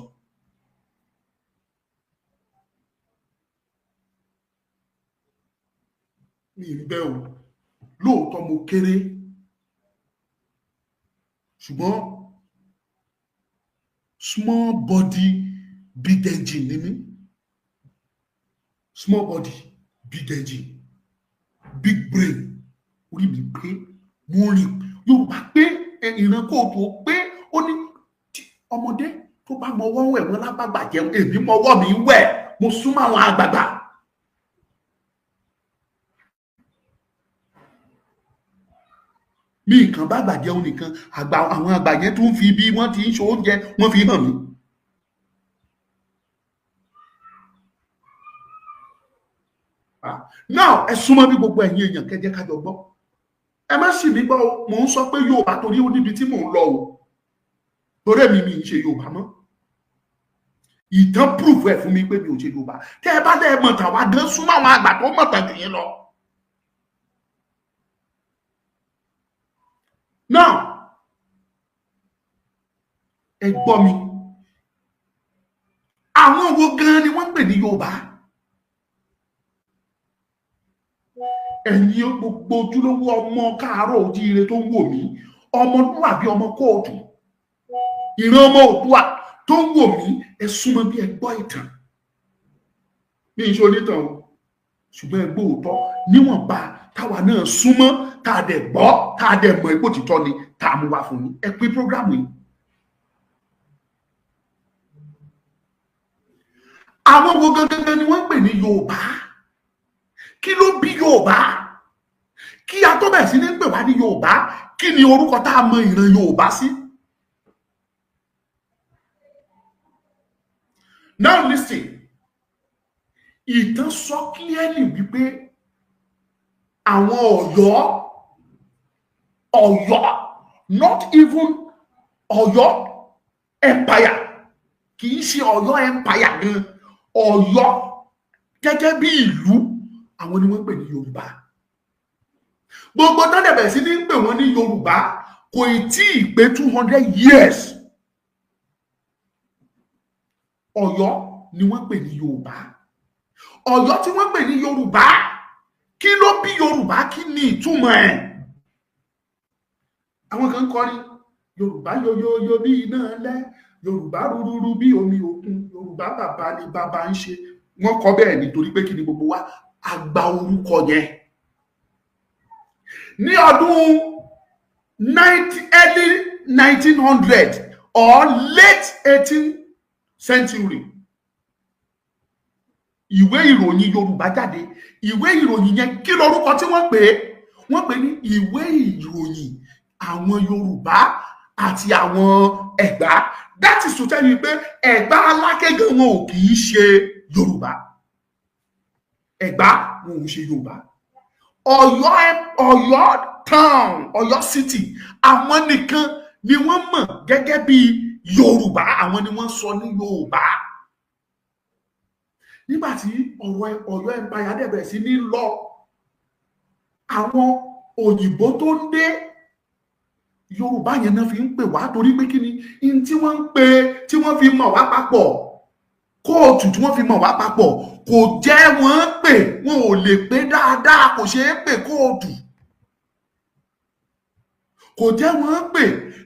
Speaker 1: Mi ń bẹ́ o, lóòótọ́ mo kéré, ṣùgbọ́n small body big engine ni mí. Small body, big engine, big brain. Orí mi pé, mo rìn Yorùbá pé ìran kóòtù pé ó ní ọmọdé tó bá mọwọ́ wẹ̀ wọ́n lábàgbà jẹun. Èmi mọwọ́ mi wẹ̀, mo súnmọ́ àwọn àgbààgbà. Mi nǹkan bá gbà jẹun nìkan, àgbà àwọn àgbà yẹn tún fi bí wọ́n ti ń ṣe oúnjẹ, wọ́n fi hàn mí. Now ẹ súnmọ́ bí gbogbo ẹ̀yin èèyàn kẹjẹ kájọ gbọ́. Ẹ má sì mí gbọ́ o, mò ń sọ pé Yorùbá torí ó níbi tí mò ń lọ o, torí èmi mi ń ṣe Yorùbá mọ́. Ìtàn proof ẹ̀ fún mi pé mi ò ṣe Yorùbá. Tẹ́ ẹ bá dẹ́ ẹ mọ̀ tàn wá gan, súnmọ́ àwọn àgbà tó mọ̀ tàn jù yín lọ. Now ẹ gbọ́ mi, àwọn wo gan ni wọ́n ń pè ní Yorùbá? Ẹ̀yin gbogbo ojúlówó ọmọ káàárọ̀ ojíire tó ń wò mí, ọmọlúwàbí, ọmọ kóòtù, ìran ọmọ Oòduà tó ń wò mí, ẹ súnmọ́ bí ẹ gbọ́ ìtàn. Mi ń ṣe onítàn o, ṣùgbọ́n ẹ gbọ́ òótọ́ níwọ̀nba táwa náà súnmọ́, tá a dẹ̀ gbọ́, tá a dẹ̀ mọ̀ ipò títọ́ ni tá a mú wá fún yín. Ẹ pín program yìí. Àwọn wo gangan ni wọ́n ń pè ní Yorùbá? Kí ló bí Yorùbá? Kí a tó bẹ̀rẹ̀ sí ní pè wá ní Yorùbá, kí ni orúkọ tá a mọ ìran Yorùbá sí? Now listen, ìtàn sọ clearly wípé àwọn Ọ̀yọ́, Ọ̀yọ́, not even Ọ̀yọ́ empire, kì í ṣe Ọ̀yọ́ empire gan, Ọ̀yọ́ gẹ́gẹ́ bí ìlú, àwọn ni wọ́n ń pè ní Yorùbá. Gbogbo tó dẹ̀ bẹ̀rẹ̀ sí ní pè wọ́n ní Yorùbá kò ì tí ì pé 200 years. Ọ̀yọ́ ni wọ́n pè ní Yorùbá. Ọ̀yọ́ tí wọ́n pè ní Yorùbá, kí ló bí Yorùbá? Kí ni ìtumọ̀ ẹ̀? Àwọn kan ń kọrin Yorùbá, yoyoyo bí iná lẹ Yorùbá, rúrúrú bí omi òkun, Yorùbá bàbá ni bàbá ń ṣe. Wọ́n kọ bẹ́ẹ̀ nítorí pé kí ni? Gbogbo wa a gba orúkọ yẹn ní ọdún early 1900 or late 18th century. Ìwé ìròyìn Yorùbá jáde. Ìwé ìròyìn yẹn, kí lorúkọ tí wọ́n pè é? Wọ́n pè ní Ìwé Ìròyìn Àwọn Yorùbá àti àwọn Ẹ̀gbá. That is to tell you pé Ẹ̀gbá Aláké gan, wọn ò kì í ṣe Yorùbá. Ẹ̀gbá, wọn ò ṣe Yorùbá. Ọ̀yọ́, Ọ̀yọ́ town, Ọ̀yọ́ city, àwọn nìkan ni wọ́n mọ̀ gẹ́gẹ́ bí Yorùbá. Àwọn ni wọ́n sọ ní Yorùbá. Nígbà tí ọ̀rọ̀ Ọ̀yọ́ empire dẹ̀ bẹ̀rẹ̀ sí ní lọ, àwọn òyìnbó tó ń dé, Yorùbá yẹn náà fi ń pè wá. Torí pé kí ni n tí wọ́n ń pè, tí wọ́n fi mọ̀ wá papọ̀? Kóòtù tí wọ́n fi mọ̀ wá papọ̀ kò jẹ́ wọ́n pè, wọn ò lè pé dáadáa, kò ṣeé pè. Kóòtù kò jẹ́ wọ́n pè.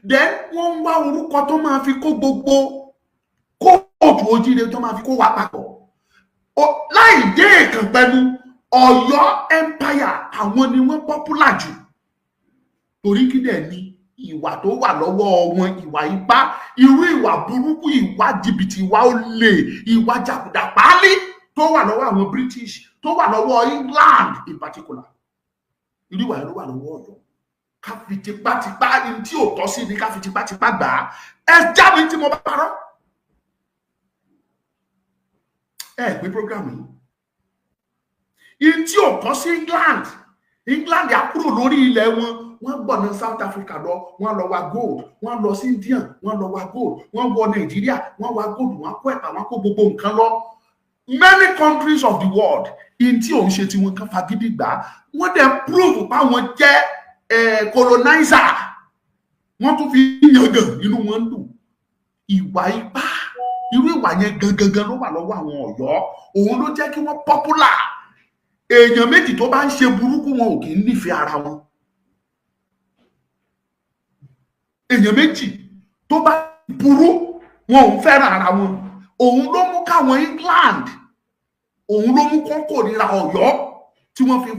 Speaker 1: Then wọ́n ń wá orúkọ tó máa fi kó gbogbo káàárọ̀ oòjíire, tó máa fi kó wa papọ̀ láì dé èkán pẹ̀lú Ọ̀yọ́ empire. Àwọn ni wọ́n popular jù. Torí kí dẹ̀ ni? Ìwà tó wà lọ́wọ́ wọn, ìwà ipá, irú ìwà burúkú, ìwà jìbìtì, ìwà olè, ìwà jàgùdà páálí tó wà lọ́wọ́ àwọn British, tó wà lọ́wọ́ England in particular, irú ìwà yẹn ló wà lọ́wọ́ Ọ̀yọ́. Ká fi tipátipá ní tí ò tọ́ sí ni, ká fi tipátipá gbà á. Ẹ já mi tí mo bá parọ́. Ẹ gbé program yìí, in tí ò tọ́ sí England, England á kúrò lórí ilẹ̀ wọn, wọ́n gbọ̀nà South Africa lọ, wọ́n lọ wa gold. Wọ́n lọ sí India, wọ́n lọ wa gold. Wọ́n wọ Nàìjíríà, wọ́n wa gold, wọ́n kó ẹ̀pà, wọ́n kó gbogbo nǹkan lọ. Many countries of the world, in tí òun ṣe tí wọ́n kàn fagídí gbà á, wọ́n dẹ̀ prove páwọn jẹ́ colonizer. Wọ́n tún fi yangàn, inú wọn ń dùn. Ìwà ipá, irú ìwà yẹn gangan ló wà lọ́wọ́ àwọn Ọ̀yọ́. Òun ló jẹ́ kí wọ́n popular. Èèyàn méjì tó bá ń ṣe burúkú, wọn ò kì í nífẹ̀ẹ́ ara wọn. Èèyàn méjì tó bá burú, wọn ò ń fẹ́ràn ara wọn. Òun ló mú káwọn England, òun ló mú kán kórìíra Ọ̀yọ́, tí wọ́n fi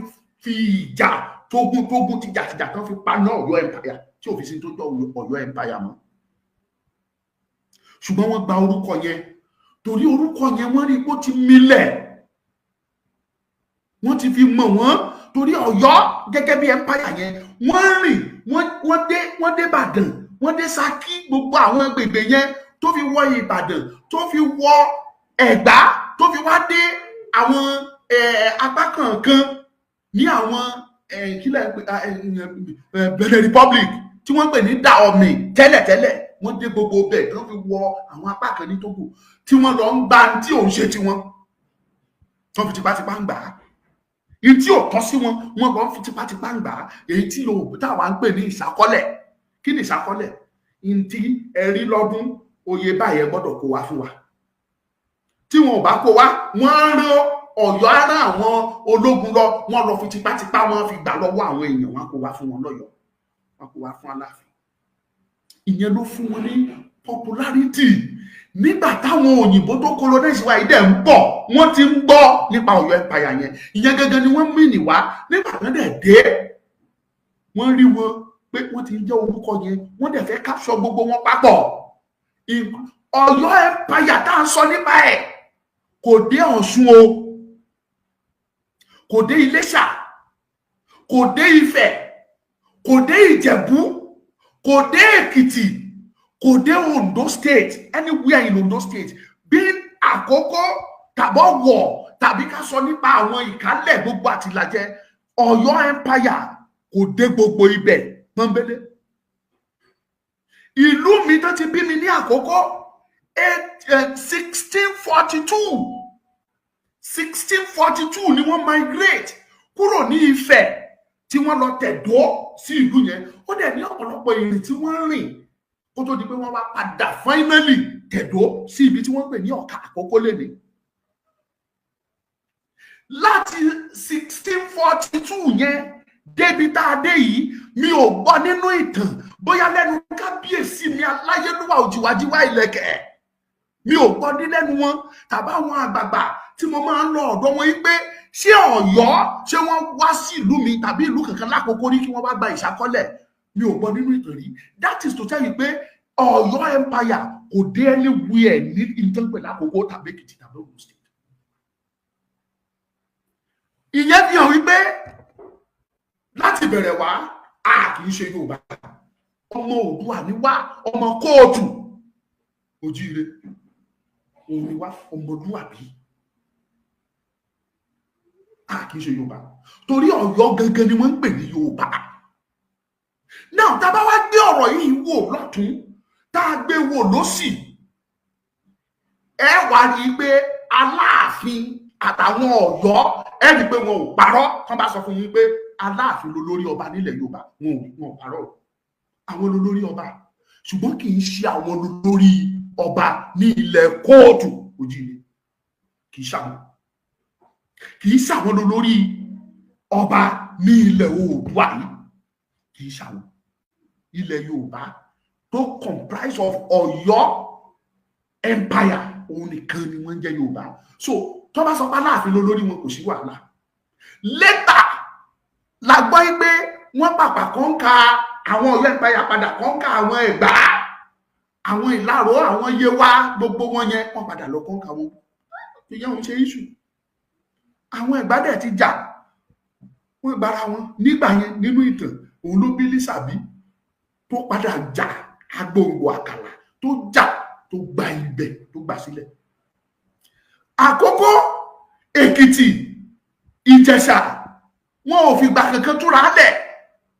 Speaker 1: fi ìjà tógun tógun, tìjàtìjà kan fi paná Ọ̀yọ́ empire, tí ò fi sí tó jọ Ọ̀yọ́ empire mọ́. Ṣùgbọ́n wọ́n gba orúkọ yẹn torí orúkọ yẹn, wọ́n rí pé ó ti milẹ̀, wọ́n ti fi mọ̀ wọ́n. Torí Ọ̀yọ́ gẹ́gẹ́ bí empire yẹn, wọ́n rìn, wọ́n dé Ìbàdàn, wọ́n dé Ṣakí, gbogbo àwọn agbègbè yẹn tó fi wọ Ìbàdàn, tó fi wọ Ẹ̀gbá, tó fi wá dé àwọn apá kọ̀ọ̀kan ní àwọn kílẹ̀ Benin Republic tí wọ́n ń pè ní Dahomey tẹ́lẹ̀tẹ́lẹ̀. Wọ́n dé gbogbo bẹ́ẹ̀ tó fi wọ àwọn apá kan ní Togo, tí wọ́n lọ ń gba tí òun ṣe tiwọn, tó fi tipátipá ń gbà á. Èyí tí ò tọ́ sí wọn, wọ́n lọ fi tipátipá ń gbà á. Èyí tí Yorùbá táwa ń pè ní ìṣàkọ́lẹ̀. Kí ni ìṣàkọ́lẹ̀? Ntí ẹ̀rí lọ́dún oyè báyẹn gbọ́dọ̀ kó wá fún wa. Tí wọn ò bá kó wá, wọ́n á rán Ọ̀yọ́, á rán àwọn ológun lọ, wọ́n lọ fi tipátipá, wọ́n fi gbà lọ́wọ́ àwọn èèyàn, wọ́n kó wá fún wọn lọ́yọ̀ọ́, wọ́n kó wá fún Aláàfin. Ìyẹn ló fún wọn ní popularity. Nígbà táwọn òyìnbó tó colonize wa yìí dẹ̀ ń bọ̀, wọ́n ti ń gbọ́ nípa Ọ̀yọ́ empire yẹn. Ìyẹn gangan ni wọ́n mìnì wá. Nígbà tó dẹ̀ dé, wọ́n rí wọn pé wọ́n ti ń jẹ́ orúkọ yẹn, wọ́n dẹ̀ fẹ́ capture gbogbo wọn papọ̀. Ọ̀yọ́ empire tá à ń sọ nípa ẹ̀ kò dé Ọ̀ṣun o, kò dé Iléṣà, kò dé Ifẹ̀, kò dé Ìjẹ̀bú, kò dé Èkìtì, kò dé Ondo State, anywhere in Ondo State, bí Àkókó tàbọ̀ wọ̀, tàbí ká sọ nípa àwọn Ìkálẹ̀ gbogbo àtìlájẹ. Ọ̀yọ́ empire kò dé gbogbo ibẹ̀ pọ́nbélé. Ìlú mi tó ti bí mi ní Àkókó, 1642, 1642 ni wọ́n migrate kúrò ní Ifẹ̀, tí wọ́n lọ tẹ̀dó sí ìlú yẹn. Ó dẹ̀ ní ọ̀pọ̀lọpọ̀ ìrìn tí wọ́n rìn kó tó di pé wọ́n wá padà finally tẹ̀dó sí ibi tí wọ́n pè ní Ọ̀kà Àkókó lẹ́ni. Láti 1642 yẹn débi tá a dé yìí, mi ò gbọ́ nínú ìtàn, bóyá lẹ́nu kábíyèsí mi aláyélúwà òjìwájíwá ìlẹ̀kẹ̀, mi ò gbọ́ ní lẹ́nu wọn tàbí àwọn àgbààgbà tí mo máa ń lọ ọ̀dọ̀ wọn yìí pé ṣé Ọ̀yọ́, ṣé wọ́n wá sí ìlú mi tàbí ìlú kankan lákòókò rí kí wọ́n wá gba ìṣàkọ́lẹ̀. Mi ò gbọ́ nínú ìtàn rí. That is to tell you pé Ọ̀yọ́ empire kò dé anywhere ní ìtànpẹ̀ lákòókò tàbí Èkìtì tàbí Ògùn State. Ìyẹn fi hàn wípé láti bẹ̀rẹ̀ wá, a kì í ṣe Yorùbá. Ọmọ Oòduà ni wá, ọmọ kóòtù ojíire òun ni wá, ọmọlúwàbí. A kì í ṣe Yorùbá torí Ọ̀yọ́ gangan ni wọ́n ń pè ní Yorùbá náà. Tá a bá wá gbé ọ̀rọ̀ yìí wò lọ́tún, tá a gbé wò lósì, ẹ wá rí i pé Aláàfin àtàwọn Ọ̀yọ́, ẹ rí i pé wọn ò parọ́. Tán bá sọ fún yín pé Aláàfin ló lórí ọba nílẹ̀ Yorùbá, wọn ò parọ́. Àwọn ló lórí ọba, ṣùgbọ́n kì í ṣe àwọn lórí ọba ní ilẹ̀ kóòtù òjìrì. Kì í ṣàwọn lórí ọba ní ilẹ̀ Oòduà yìí, kì í ṣàwọn. Ilẹ̀ Yorùbá tó comprise of Ọ̀yọ́ Empire, òun nìkan ni wọ́n ń jẹ́ Yorùbá. So tó bá sọ pé Aláàfin ló lórí wọn, kò sí wàhálà. Later la gbọ́ pé wọ́n pàpà conquer àwọn Ọ̀yọ́ Empire, padà conquer àwọn Ẹ̀gbá, àwọn Ìláró, àwọn Yewa, gbogbo wọn yẹn, wọ́n padà lọ conquer wọn. Ìyẹn òun ṣe issue. Àwọn Ẹ̀gbá dẹ̀ ti jà, wọ́n gbára wọn nígbà yẹn nínú ìtàn. Òun ló bí Lísàbí tó padà jà agbóǹgbò àkàlà, tó jà, tó gba ibẹ̀, tó gbà sílẹ̀. Àkókò, Èkìtì, Ìjẹ̀ṣà, wọn ò fìgbà kankan túra lẹ̀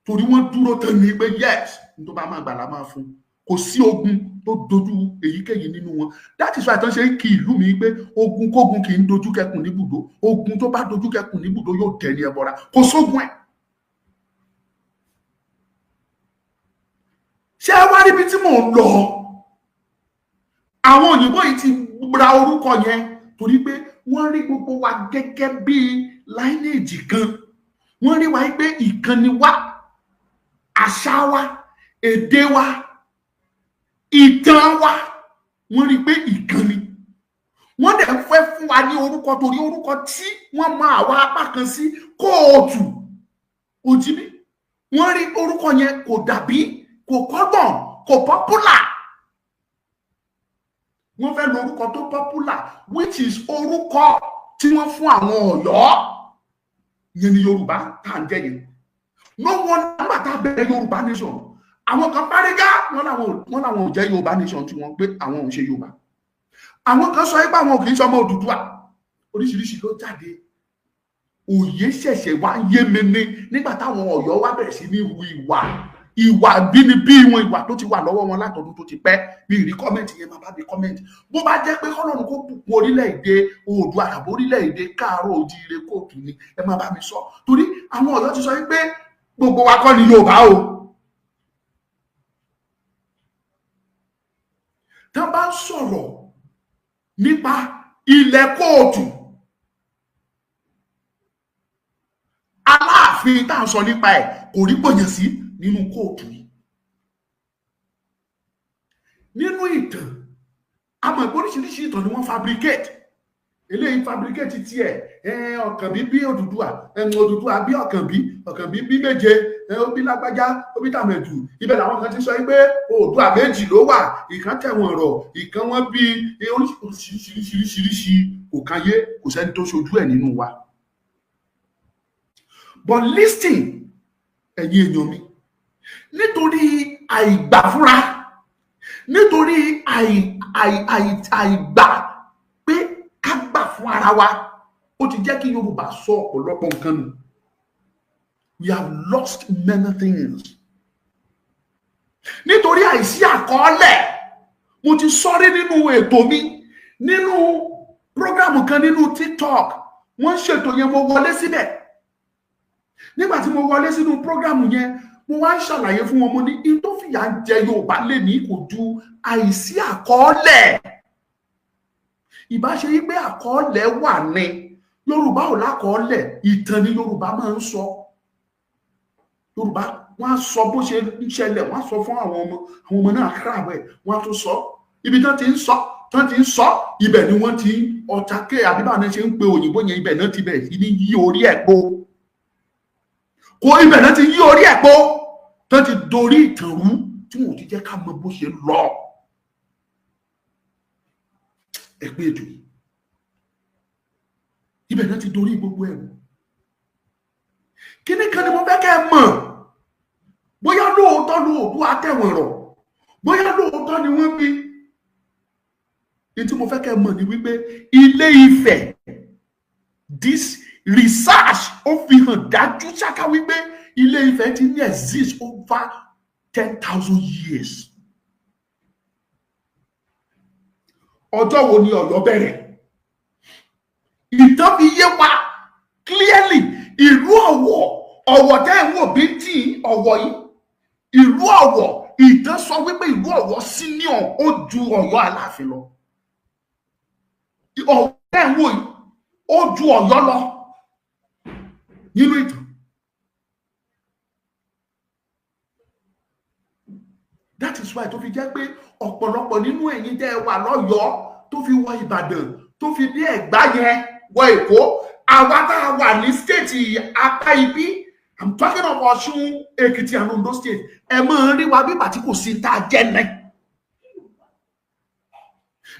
Speaker 1: torí wọ́n dúró tán ní pé yes, ní tó bá máa gbà lá máa fún. Kò sí ogun tó dojú èyíkéyìí nínú wọn. That is why tán ṣe ń kí ìlú mi pé ogun kógun kì í dojú kẹkùn níbùdó. Ogun tó bá dojú kẹkùn níbùdó yóò dẹni ẹbọra. Kò sógun ẹ. Ṣé ẹ wá níbi tí mò ń lọ? Àwọn òyìnbó yìí ti ra orúkọ yẹn torí pé wọ́n rí gbogbo wa gẹ́gẹ́ bí lineage kan. Wọ́n rí wa pé ìkan ni wá, àṣà wa, èdè wa, ìtàn wa, wọ́n rí pé ìkan ni. Wọ́n dẹ̀ fẹ́ fún wa ní orúkọ torí orúkọ tí wọ́n mọ àwa apá kan sí kóòtù òjìbí. Wọ́n rí orúkọ yẹn kò dàbí, kò kọ́gbọ̀n, kò popular. Wọ́n fẹ́ lo orúkọ tó popular, which is orúkọ tí wọ́n fún àwọn Ọ̀yọ́ yẹn ní Yorùbá tá à ń jẹ́ yẹn. No wonder, nígbà tá a bẹ̀rẹ̀ Yorùbá nation, àwọn kan fárígá, wọ́n làwọn ò jẹ́ Yorùbá nation tí wọ́n pé àwọn ò ń ṣe Yorùbá. Àwọn kan sọ pé àwọn ò kì í ṣe ọmọ Odùduwà. Oríṣiríṣi ló jáde. Òye ṣẹ̀ṣẹ̀ wá yé mi ní nígbà táwọn Ọ̀yọ́ wá bẹ̀rẹ̀ sí ní hu ìwà bínibí wọn, ìwà tó ti wà lọ́wọ́ wọn látọdún tó ti pẹ́. Mi rí comment yẹn, máa bá mi comment. Bó bá jẹ́ pé kọ́lọ́run kó bùkún orílẹ̀-èdè Oòduà àbò orílẹ̀-èdè káàárọ̀ ojíire kóòtù ni, ẹ máa bá mi sọ, torí àwọn Ọ̀yọ́ ti sọ wípé gbogbo wa kọ́ ni Yorùbá o. Tán bá ń sọ̀rọ̀ nípa ilẹ̀ kóòtù, Aláàfin tá à ń sọ nípa ẹ̀ kò rí pòyàn sí nínú kóòtù yìí. Nínú ìtàn, àmọ́ ìpò oríṣiríṣi ìtàn ni wọ́n fabricate. Eléyìí fabricate tiẹ̀, Ọ̀kànbí bí Odùduwà, Odùduwà bí Ọ̀kànbí, Ọ̀kànbí bí méje, ó bí lágbájá, ó bí tàmẹ̀dù. Ibẹ̀ làwọn kan ti sọ pé Oòduà méjì ló wà, ìkan tẹ̀wọ̀n rọ̀, ìkan wọ́n bí oríṣiríṣiríṣiríṣi. Kò káyé, kò sẹ́ni tó ṣojú ẹ̀ nínú wa. But listen, ẹ̀yin èèyàn mi, nítorí àìgbàfúra, nítorí àìgbà pé ká gbà fún ara wa, ó ti jẹ́ kí Yorùbá sọ ọ̀pọ̀lọpọ̀ nǹkan nù. We have lost many things nítorí àìsí àkọọ́lẹ̀. Mo ti sọrí nínú ètò mi, nínú program kan nínú TikTok. Wọ́n ń ṣètò yẹn, mo wọlé síbẹ̀. Nígbà tí mo wọlé sínú program yẹn, mo wá ń ṣàlàyé fún wọn. Mo ní in tó fìyà jẹ Yorùbá lè ní kò ju àìsí àkọọ́lẹ̀. Ìbá ṣe yí pé àkọọ́lẹ̀ wà ní, Yorùbá ò lákọọ́lẹ̀. Ìtàn ni Yorùbá máa ń sọ. Yorùbá, wọn á sọ bó ṣe ń ṣẹlẹ̀, wọn á sọ fún àwọn ọmọ, àwọn ọmọ náà káràbọ̀ ẹ̀, wọn á tún sọ. Ibi tán ti ń sọ, tán ti ń sọ, ibẹ̀ ni wọ́n ti ọ̀tàkẹ́ àbí báwọn ṣe ń pe òyìnbó yẹn, ibẹ̀ náà ti bẹ̀rẹ̀ sí ní yí orí ẹ̀ po kò, ibẹ̀ náà ti yí orí ẹ̀ po, tán ti dorí ìtàn rú, tí wọn ò ti jẹ́ ká mọ bó ṣe lọ. Ẹ pé ètò yìí, ibẹ̀ náà ti dorí gbogbo ẹ̀rù. Kíní kan ni mo fẹ́ kẹ́ ẹ mọ̀: bóyá lóòótọ́ lóòótọ́ àtẹ̀wọ̀n rọ̀, bóyá lóòótọ́ ni wọ́n bí ní, tí mo fẹ́ kẹ́ ẹ mọ̀ ni wípé Ilé Ifẹ̀, this research, ó fi hàn dájú ṣáká wípé Ilé Ifẹ̀ ti ní exist over 10,000 years. Ọjọ́ wo ni Ọ̀yọ́ bẹ̀rẹ̀? Ìtàn fi yé wa clearly. Ìlú Ọ̀wọ̀, Ọ̀wọ̀ tẹ́ ẹ̀ ń wò bí tí Ọ̀wọ̀ yìí, ìlú Ọ̀wọ̀, ìtàn sọ wípé ìlú Ọ̀wọ̀ senior, ó ju Ọ̀yọ́ Aláàfin lọ. Ọ̀wọ̀ tẹ́ ẹ̀ ń wò yìí, ó ju Ọ̀yọ́ lọ nínú ìtàn. That is why tó fi jẹ́ pé ọ̀pọ̀lọpọ̀ nínú ẹ̀yin tẹ́ ẹ wà lọ́yọ̀ọ́, tó fi wọ Ìbàdàn, tó fi dé Ẹ̀gbá yẹn, wọ Èkó, àwa tá a wà ní state apá ibi, I'm talking of Ọ̀ṣun, Èkìtì and Ondo State, ẹ máa ń rí wa bíbà tí kò sí tá a jẹ́ ní.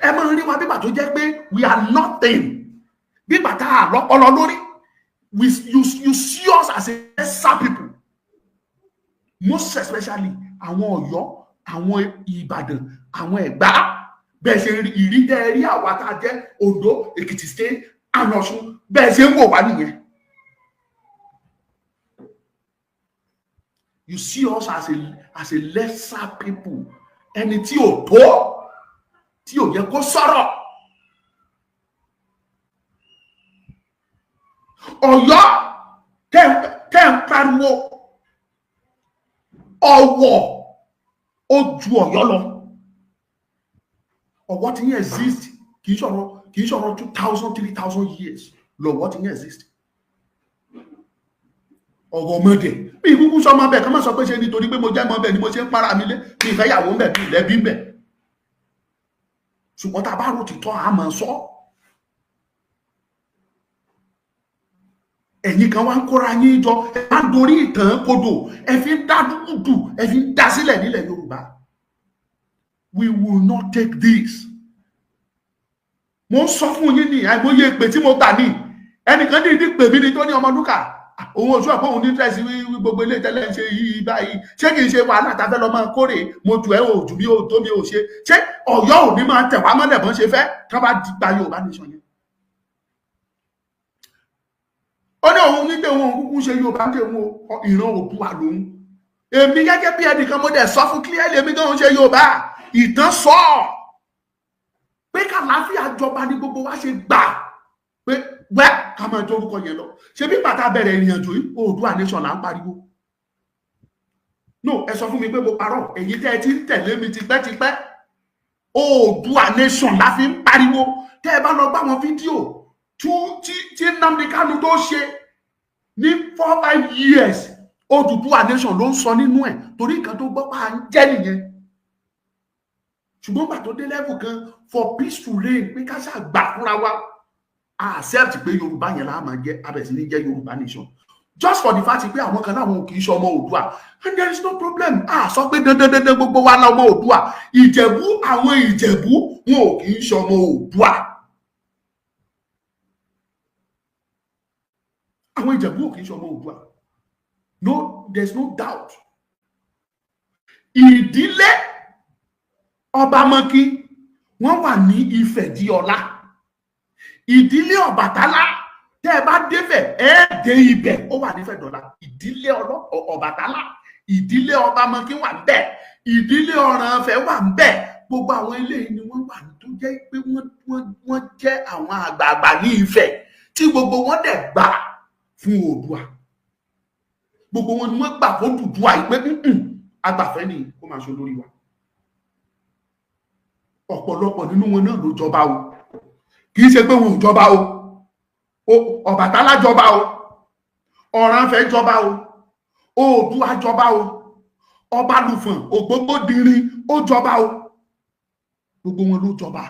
Speaker 1: Ẹ máa ń rí wa bíbà tó jẹ́ pé we are nothing, bíbà tá a lọ́pọlọ lórí. We you you see us as a lesser people, most especially àwọn Ọ̀yọ́, àwọn Ìbàdàn, àwọn Ẹ̀gbá. Bẹ́ẹ̀ ṣe ìrí tẹ́ ẹ rí àwa tá a jẹ́ Ondo, Èkìtì State and Ọ̀ṣun, bẹ́ẹ̀ ṣe ń wò wá nìyẹn. You see us as a lesser people, ẹni tí ò tó, tí ò yẹ kó sọ̀rọ̀. Ọ̀yọ́ tẹ́ ń pariwo, Ọ̀wọ̀ ó ju Ọ̀yọ́ lọ. Ọ̀wọ̀ ti ń exist, kì í sọ̀rọ̀ 2,000, 3,000 years lọ́wọ́ ti ń exist. Ọ̀rọ̀ ọmọdé bí ìkúkú sọmọ bẹ́ẹ̀ kọ́ mọ̀ sọ pé ṣe nítorí pé mo jẹ́ mọ́ bẹ́ẹ̀ ni mo ṣe ń para mi lé mi ìfẹ́ yàwó ń bẹ̀, mi ìlẹ́bí ń bẹ̀. Ṣùgbọ́n tá a bá rò títọ́, a máa sọ. Ẹ̀yin kan wá ń kóra yín jọ, ẹ bá ń dorí ìtàn kodò, ẹ fi ń dá dúdú, ẹ fi ń dá sílẹ̀ nílẹ̀ Yorùbá. We will not take this. Mo ń sọ fún yín ní àìmọye ìpè tí mo gbà ní. Ẹnìkan dìídì pè mí ní tó ní Ọmọlúkà, òun oṣù àpò òun ní tẹ̀sí gbogbo ilé tẹ́lẹ̀ ń ṣe yìí báyìí. Ṣé kìí ṣe wàhálà tá a fẹ́ lọ máa kórè? Mo jù ẹ́, ò jù mí, ò tó mi, ò ṣe. Ṣé Ọ̀yọ́ ò ní máa tẹ̀ wá mọ́lẹ̀ bọ́n ṣe fẹ́ tí wọ́n bá gba Yorùbá nation yẹn? Ó ní òun ní tẹ̀wọ̀n, òun kúkú ṣe Yorùbá tẹ̀wọ̀n, ìran Oòduà lòun. Èmi gẹ́gẹ́ bí ẹnìkan, mo dẹ̀ sọ fún clearly, èmi gan ń ṣe Yorùbá. Ìtàn sọ pé kàláfíà jọba ní gbogbo wa ṣe gbà pé wẹ́ ká máa jọ orúkọ yẹn lọ. Ṣe bí bàtà bẹ̀rẹ̀ ìrìn àjò yìí, Oòduà nation là ń pariwo. No, ẹ sọ fún mi pé mo parọ́. Èyí tẹ́ ẹ ti ń tẹ̀lé mi tipẹ́tipẹ́, Oòduà nation la fi ń pariwo. Tẹ́ ẹ bá lọ gbá wọn fídíò tí Nnamdi Kanu tó ṣe ní 4, 5 years, Oòduà nation ló ń sọ nínú ẹ̀, torí nǹkan tó gbọ́ pa à ń jẹ́ nìyẹn. Ṣùgbọ́n gbà tó dé level kan, for peace to reign, pé ká ṣáà gbà fúnra wa, accept pé Yorùbá yẹn la máa jẹ́, abẹ̀sí ní jẹ́ Yorùbá nation, just for the fact pé àwọn kan láwọn kì í ṣe ọmọ Oòduà, and there is no problem. A sọ pé dandan dandan gbogbo wa la ọmọ Oòduà. Ìjẹ̀bú, àwọn Ìjẹ̀bú, wọn ò kì í ṣe ọmọ Oòduà. Àwọn Ìjẹ̀bú ò kì í ṣe ọmọ Oòduà. No, there is no doubt. Ìdílé Ọbamọkí, wọ́n wà ní Ifẹ̀ di ọlá. Ìdílé Ọbàtálá, tẹ́ ẹ bá débẹ̀, ẹ dé ibẹ̀, ó wà nífẹ̀ dọ̀la. Ìdílé Ọbàtálá, ìdílé Ọbamọkí wà ńbẹ̀, ìdílé Ọ̀rànfẹ̀ wà ńbẹ̀. Gbogbo àwọn eléyìí ni wọ́n wà tó jẹ́ pé wọ́n jẹ́ àwọn àgbààgbà ní Ifẹ̀, tí gbogbo wọn dẹ̀ gbà fún Oòduà. Gbogbo wọn ni wọ́n gbà fún Odùduwà yìí pé agbàfẹ́ ni kó máa ṣe olórí wa. Ọ̀pọ̀lọpọ̀ nínú wọn náà ló jọba o. Kì í ṣe pé wọn ò jọba o. Ọbàtálá jọba o, Ọ̀rànfẹ̀ jọba o, Oòduà jọba o, Ọbalùfọ̀n Ògbógbòdìrín ó jọba o. Gbogbo wọn ló jọba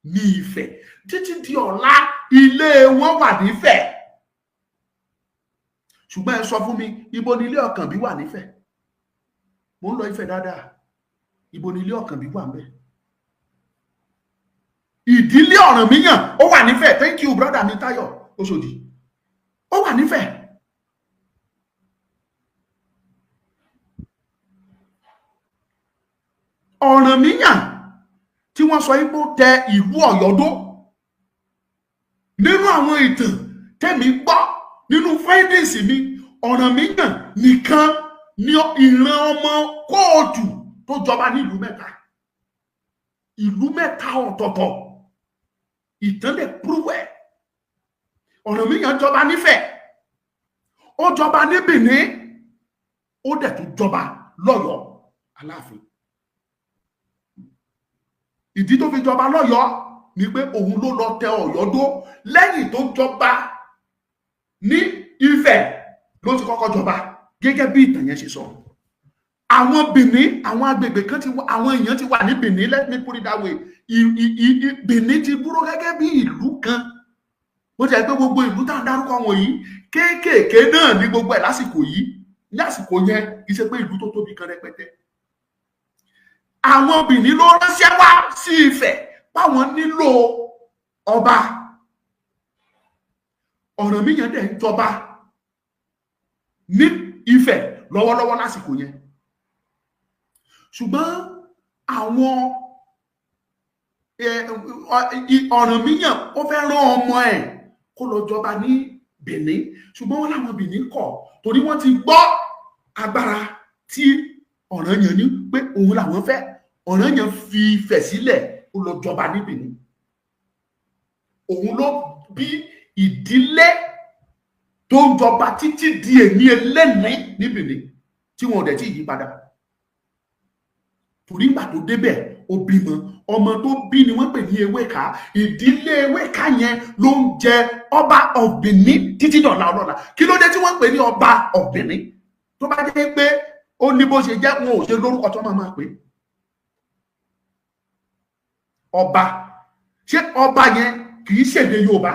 Speaker 1: ní Ifẹ̀ títí di ọ̀la. Ilé wọn wà nífẹ̀. Ṣùgbọ́n ẹ sọ fún mi, ibo ni ilé Ọ̀kànbí wà nífẹ̀? Mo ń lọ Ifẹ̀ dáadáa. Ibo ni ilé Ọ̀kànbí wà ńbẹ̀? Ìdílé Ọ̀rànmíyàn ó wà nífẹ̀. Thank you, brother mi Táyọ̀ Òṣòdì. Ó wà nífẹ̀. Ọ̀rànmíyàn tí wọ́n sọ pé ó tẹ ìlú Ọ̀yọ́ dó, nínú àwọn ìtàn tẹ́mi gbọ́, nínú findings mi, Ọ̀rànmíyàn nìkan ní ìran ọmọ kóòtù tó jọba nílùú mẹ́ta, ìlú mẹ́ta ọ̀tọ̀ọ̀tọ̀. Ìtàn lè prove ẹ̀. Ọ̀rànmíyàn jọba nífẹ̀ẹ́, ó jọba ní Benin, ó dẹ̀ tún jọba lọ́yọ̀ọ́ Aláàfin. Ìdí tó fi jọba lọ́yọ̀ọ́ ni pé òun ló lọ tẹ Ọ̀yọ́ dó. Lẹ́yìn tó jọba ní Ifẹ̀ ló ti kọ́kọ́ jọba, gẹ́gẹ́ bí ìtàn yẹn ṣe sọ. Àwọn Benin, àwọn agbègbè kan ti wà, àwọn èèyàn ti wà ní Benin. Let me put it that way, Benin ti dúró gẹ́gẹ́ bí ìlú kan. Bó ti ẹ̀ pé gbogbo ìlú tá à ń dárúkọ wọ̀nyí, kéékèèké náà ní gbogbo ẹ̀ lásìkò yìí. Ní àsìkò yẹn, kì í ṣe pé ìlú tó tóbi kan rẹpẹtẹ. Àwọn Benin ló ránṣẹ́ wá sí Ifẹ̀ páwọn nílò ọba. Ọ̀rànmíyàn dẹ̀ ń jọba ní Ifẹ̀ lọ́wọ́lọ́wọ́ lásìkò yẹn, ṣùgbọ́n àwọn Ọ̀rànmíyàn, ó fẹ́ rán ọmọ ẹ̀ kó lọ jọba ní Benin, ṣùgbọ́n wọ́n láwọn Benin kọ̀, torí wọ́n ti gbọ́ agbára tí Ọ̀rànyàn ní pé òun làwọn fẹ́. Ọ̀rànyàn fi Ifẹ̀ sílẹ̀, ó lọ jọba ní Benin. Òun ló bí ìdílé tó ń jọba títí di èní eléni ní Benin, tí wọn ò dẹ̀ tí yí padà, torí ìgbà tó débẹ̀, ó bímọ. Ọmọ tó bí ni wọ́n pè ní Ewéka. Ìdílé Ewéka yẹn ló ń jẹ ọba of Benin títí dọ̀la ọlọ́la. Kí ló dé tí wọ́n ń pè ní ọba of Benin? Tó bá jẹ́ pé ó ní bó ṣe jẹ́, wọn ò ṣe lórúkọ tó máa máa pè ọba. Ṣé ọba yẹn kì í ṣèdè Yorùbá?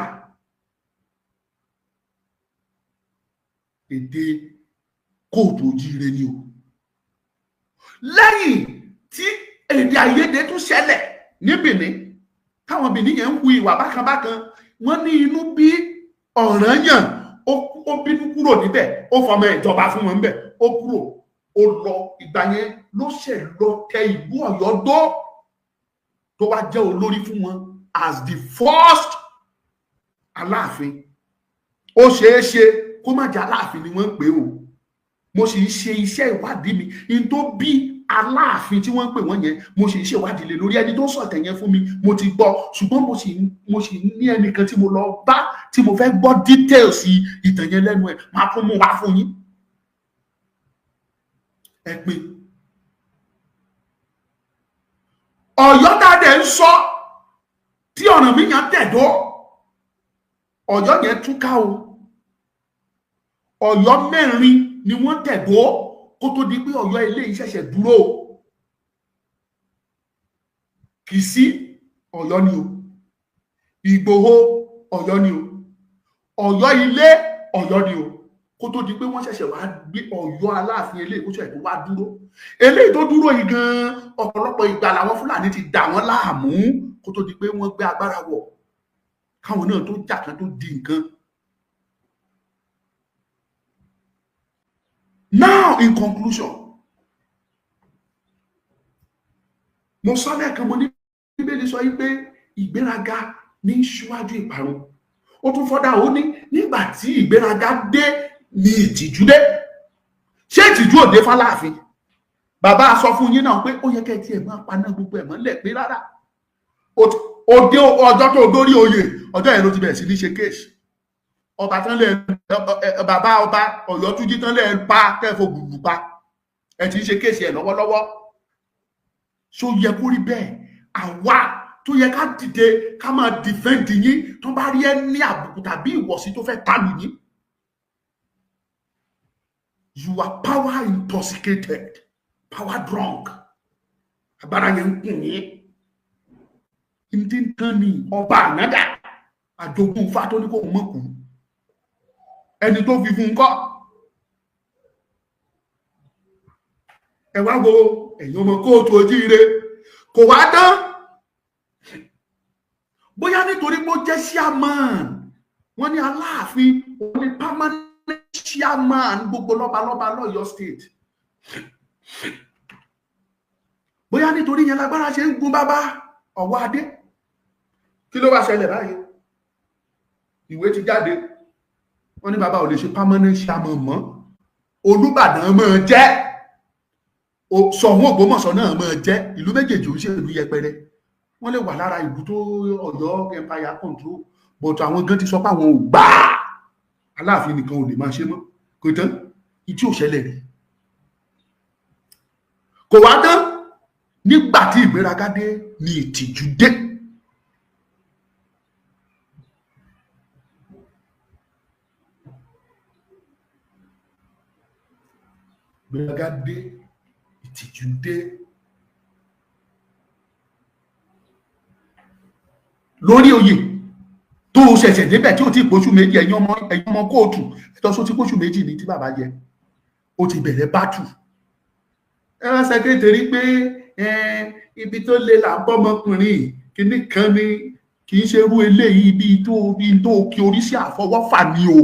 Speaker 1: Èdè kóòtù òjíire ni o. Lẹ́yìn tí èdè àìyedè tún ṣẹlẹ̀ ní Benin, táwọn Benin yẹn ń hu ìwà bákanbákan, wọ́n ní inú bí Ọ̀rànyàn, ó bínú kúrò níbẹ̀, ó fọmọ ìjọba fún wọn níbẹ̀, ó kúrò, ó lọ. Ìgbà yẹn ló ṣẹ̀ lọ tẹ ìlú Ọ̀yọ́ dó, tó wá jẹ́ olórí fún wọn as the first Aláàfin. Ó ṣeé ṣe kó má jẹ́ Aláàfin ni wọ́n ń pè o. Mo sì ń ṣe iṣẹ́ ìwádìí mi in tó bí Aláàfin tí wọ́n ń pè wọ́n yẹn. Mo sì ń ṣèwádìí lé lórí. Ẹni tó sọ̀tẹ̀ yẹn fún mi, mo ti gbọ́, ṣùgbọ́n mo sì ní ẹnìkan tí mo lọ bá, tí mo fẹ́ gbọ́ details ìtàn yẹn lẹ́nu ẹ̀. Máa tún mú wá fún yín. Ẹ pé Ọ̀yọ́ tá a dẹ̀ ń sọ tí Ọ̀rànmíyàn tẹ̀dó, Ọ̀yọ́ yẹn túká o. Ọ̀yọ́ mẹ́rin ni wọ́n tẹ̀dó kó tó di pé Ọ̀yọ́ eléyìí ṣẹ̀ṣẹ̀ dúró. Kìsí Ọ̀yọ́ ni o, Ìgbòho Ọ̀yọ́ ni o, Ọ̀yọ́ ilé Ọ̀yọ́ ni o, kó tó di pé wọ́n ṣẹ̀ṣẹ̀ wá gbé Ọ̀yọ́ Aláàfin eléyìí kó ṣẹ̀ṣẹ̀ tó wá dúró. Eléyìí tó dúró yìí gan-an, ọ̀pọ̀lọpọ̀ ìgbà làwọn Fúlàní ti dà wọ́n láàmú kó tó di pé wọ́n gbé agbára wọ̀, káwọn náà tó jà kan tó di nǹkan. Now, in conclusion, mo sọ lẹ́ẹ̀kan, mo ní Bíbélì sọ yìí pé ìgbéraga ní ṣíwájú ìparun. Ó tún fọ́dà, ó ní nígbà tí ìgbéraga dé ní ìtìjú dé. Ṣé ìtìjú òde fáláàfin? Bàbá sọ fún yín náà pé ó yẹ kẹ́ ẹ tiẹ̀ máa paná gbogbo ẹ̀ mọ́lẹ̀, pé rárá, òde ọjọ́ tó dórí oyè, ọjọ́ yẹn ló ti bẹ̀rẹ̀ sí ní ṣe kéèsì ọba tán lẹ, bàbá ọba Ọ̀yọ́túnjí tán lẹ pa, tẹ́ fògùn pa, ẹ ti ń ṣe kéèsì ẹ lọ́wọ́lọ́wọ́. Ṣó yẹ kó rí bẹ́ẹ̀? Àwa tó yẹ ká dìde, ká máa defend yín tó bá rí ẹ ní àbùkù tàbí ìwọ̀sí tó fẹ́ tálù yín. You are power intoxicated, power drunk. Agbára yẹn ń kùn yín. Ní tán ni ọba ànádà àjogún ifá tó ní kó mọ̀ kú, ẹni tó fi fún un kọ́. Ẹ wá wo ẹ̀yin ọmọ kóòtù ojíire, kò wá dán bóyá nítorí pé ó jẹ́ chairman. Wọ́n ní Aláàfin òun ní permanent chairman gbogbo lọ́balọ́ba lọ́yọ́ state. Bóyá Bóyá nítorí yẹn lágbára ṣe ń gun bàbá ọwọ́ adé. Kí ló wá ṣẹlẹ̀ báyìí? Ìwé ti jáde, wọ́n ní bàbá ò lè ṣe permanent chairman mọ́. Olúbàdàn máa jẹ́, Ṣọ̀ún Ògbómọ̀ṣọ́ náà máa jẹ́. Ìlú méjèèjì ń ṣe ìlú yẹpẹrẹ, wọ́n lè wà lára ìlú tó Ọ̀yọ́ empire control, but àwọn gan ti sọ pé àwọn ò gbà á, Aláàfin nìkan ò lè máa ṣe mọ́. Kò tán, ìtí ò ṣẹlẹ̀ rí kò wá tán. Nígbà tí ìgbéraga dé ni ìtìjú dé. Ìgbéraga dé, ìtìjú dé. Lórí oyè tó o ṣẹ̀ṣẹ̀ débẹ̀ tí o ti póṣù 2, ẹ̀yin ọmọ kóòtù ẹ̀tọ́ só ti póṣù 2 ní tí bàbá jẹ, ó ti bẹ̀rẹ̀ bátù. Ẹ wá secretary pé ibi tó le là ń bọ́mọkùnrin kínní kan ni, kì í ṣe irú eléyìí. Ibi tó kí orí sí àfọwọ́fà ni o.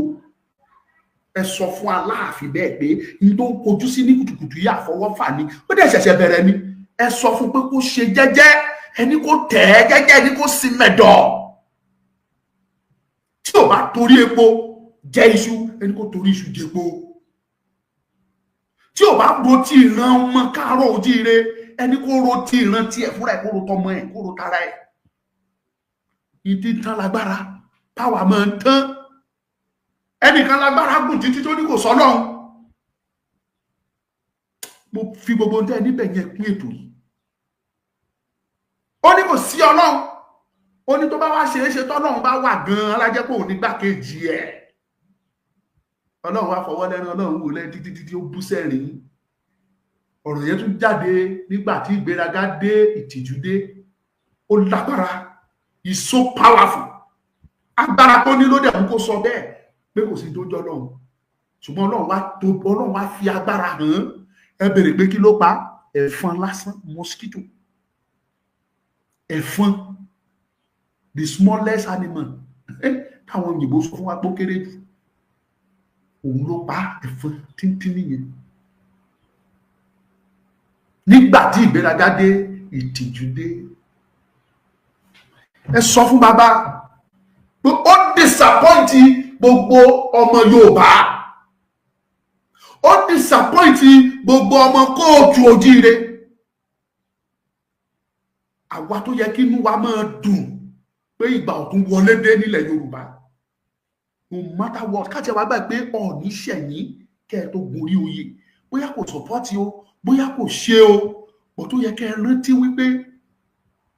Speaker 1: Ẹ sọ fún Aláàfin bẹ́ẹ̀ pé n tó kojú sí ní kùtùkùtù yìí, àfọwọ́fà ni, ó dẹ̀ ṣẹ̀ṣẹ̀ bẹ̀rẹ̀ ni. Ẹ sọ fún pé kó ṣe jẹ́jẹ́, ẹni kó tẹ̀ ẹ́ jẹ́jẹ́, ẹni kó sì mẹ̀dọ̀. Tí ò bá torí epo jẹ iṣu, ẹni kó torí iṣu jẹ epo. Tí ò bá ro ti ìran ọmọ káàárọ̀ ojíire, ẹni kó ro ti ìran tiẹ̀ fúnra ẹ̀, kó ro tọmọ ẹ̀, kó ro tara ẹ̀. Ìdí tán lágbára táwa máa ń tán. Ẹnìkan lágbára gùn títí tó ní kò sọ́lọ́run. Mo fi gbogbo ohun tẹ́ ẹ níbẹ̀ yẹn pín ètò yìí. Ó ní kò sí Ọlọ́run. Ó ní tó bá wá ṣe é ṣe, tọ́lọ́run bá wà gan-an, alájẹ́ pé òun nígbàkejì ẹ̀. Ọlọ́run wá fọwọ́ lẹ́rán, Ọlọ́run wò lẹ́ títí títí, ó bú sẹ́rìn. Ọ̀rọ̀ yẹn tún jáde. Nígbà tí ìgbéraga dé, ìtìjú dé. Ó lágbára, is so powerful. Agbára tó ní ló dẹ̀ mú kó sọ bẹ́ẹ̀ pé kò sí tó jọ Ọlọ́run, ṣùgbọ́n Ọlọ́run wá tó, Ọlọ́run wá fi agbára hàn án. Ẹ béèrè pé kí ló pa? Ẹ̀fọn lásán, mosquito, ẹ̀fọn, the smallest animal táwọn òyìnbó sọ fún wa pé ó kéré jù, òun ló pa. Ẹ̀fọn tíntínní yẹn. Nígbà tí ìgbéraga dé, ìtìjú dé. Ẹ sọ fún bàbá pé ó disappoint gbogbo ọmọ Yorùbá, ó disappoint gbogbo ọmọ kóòtù ojíire. Àwa tó yẹ kí inú wa máa dùn pé ìgbà ọ̀tun wọlé dé nílẹ̀ Yorùbá, no matter what, káàtì ẹ̀ wá gbà pé Ọọ̀ni ṣẹ̀yìn kẹ́ ẹ tó gorí oyè, bóyá kò support o, bóyá kò ṣe o, bó tó yẹ kẹ́ ẹ rántí wípé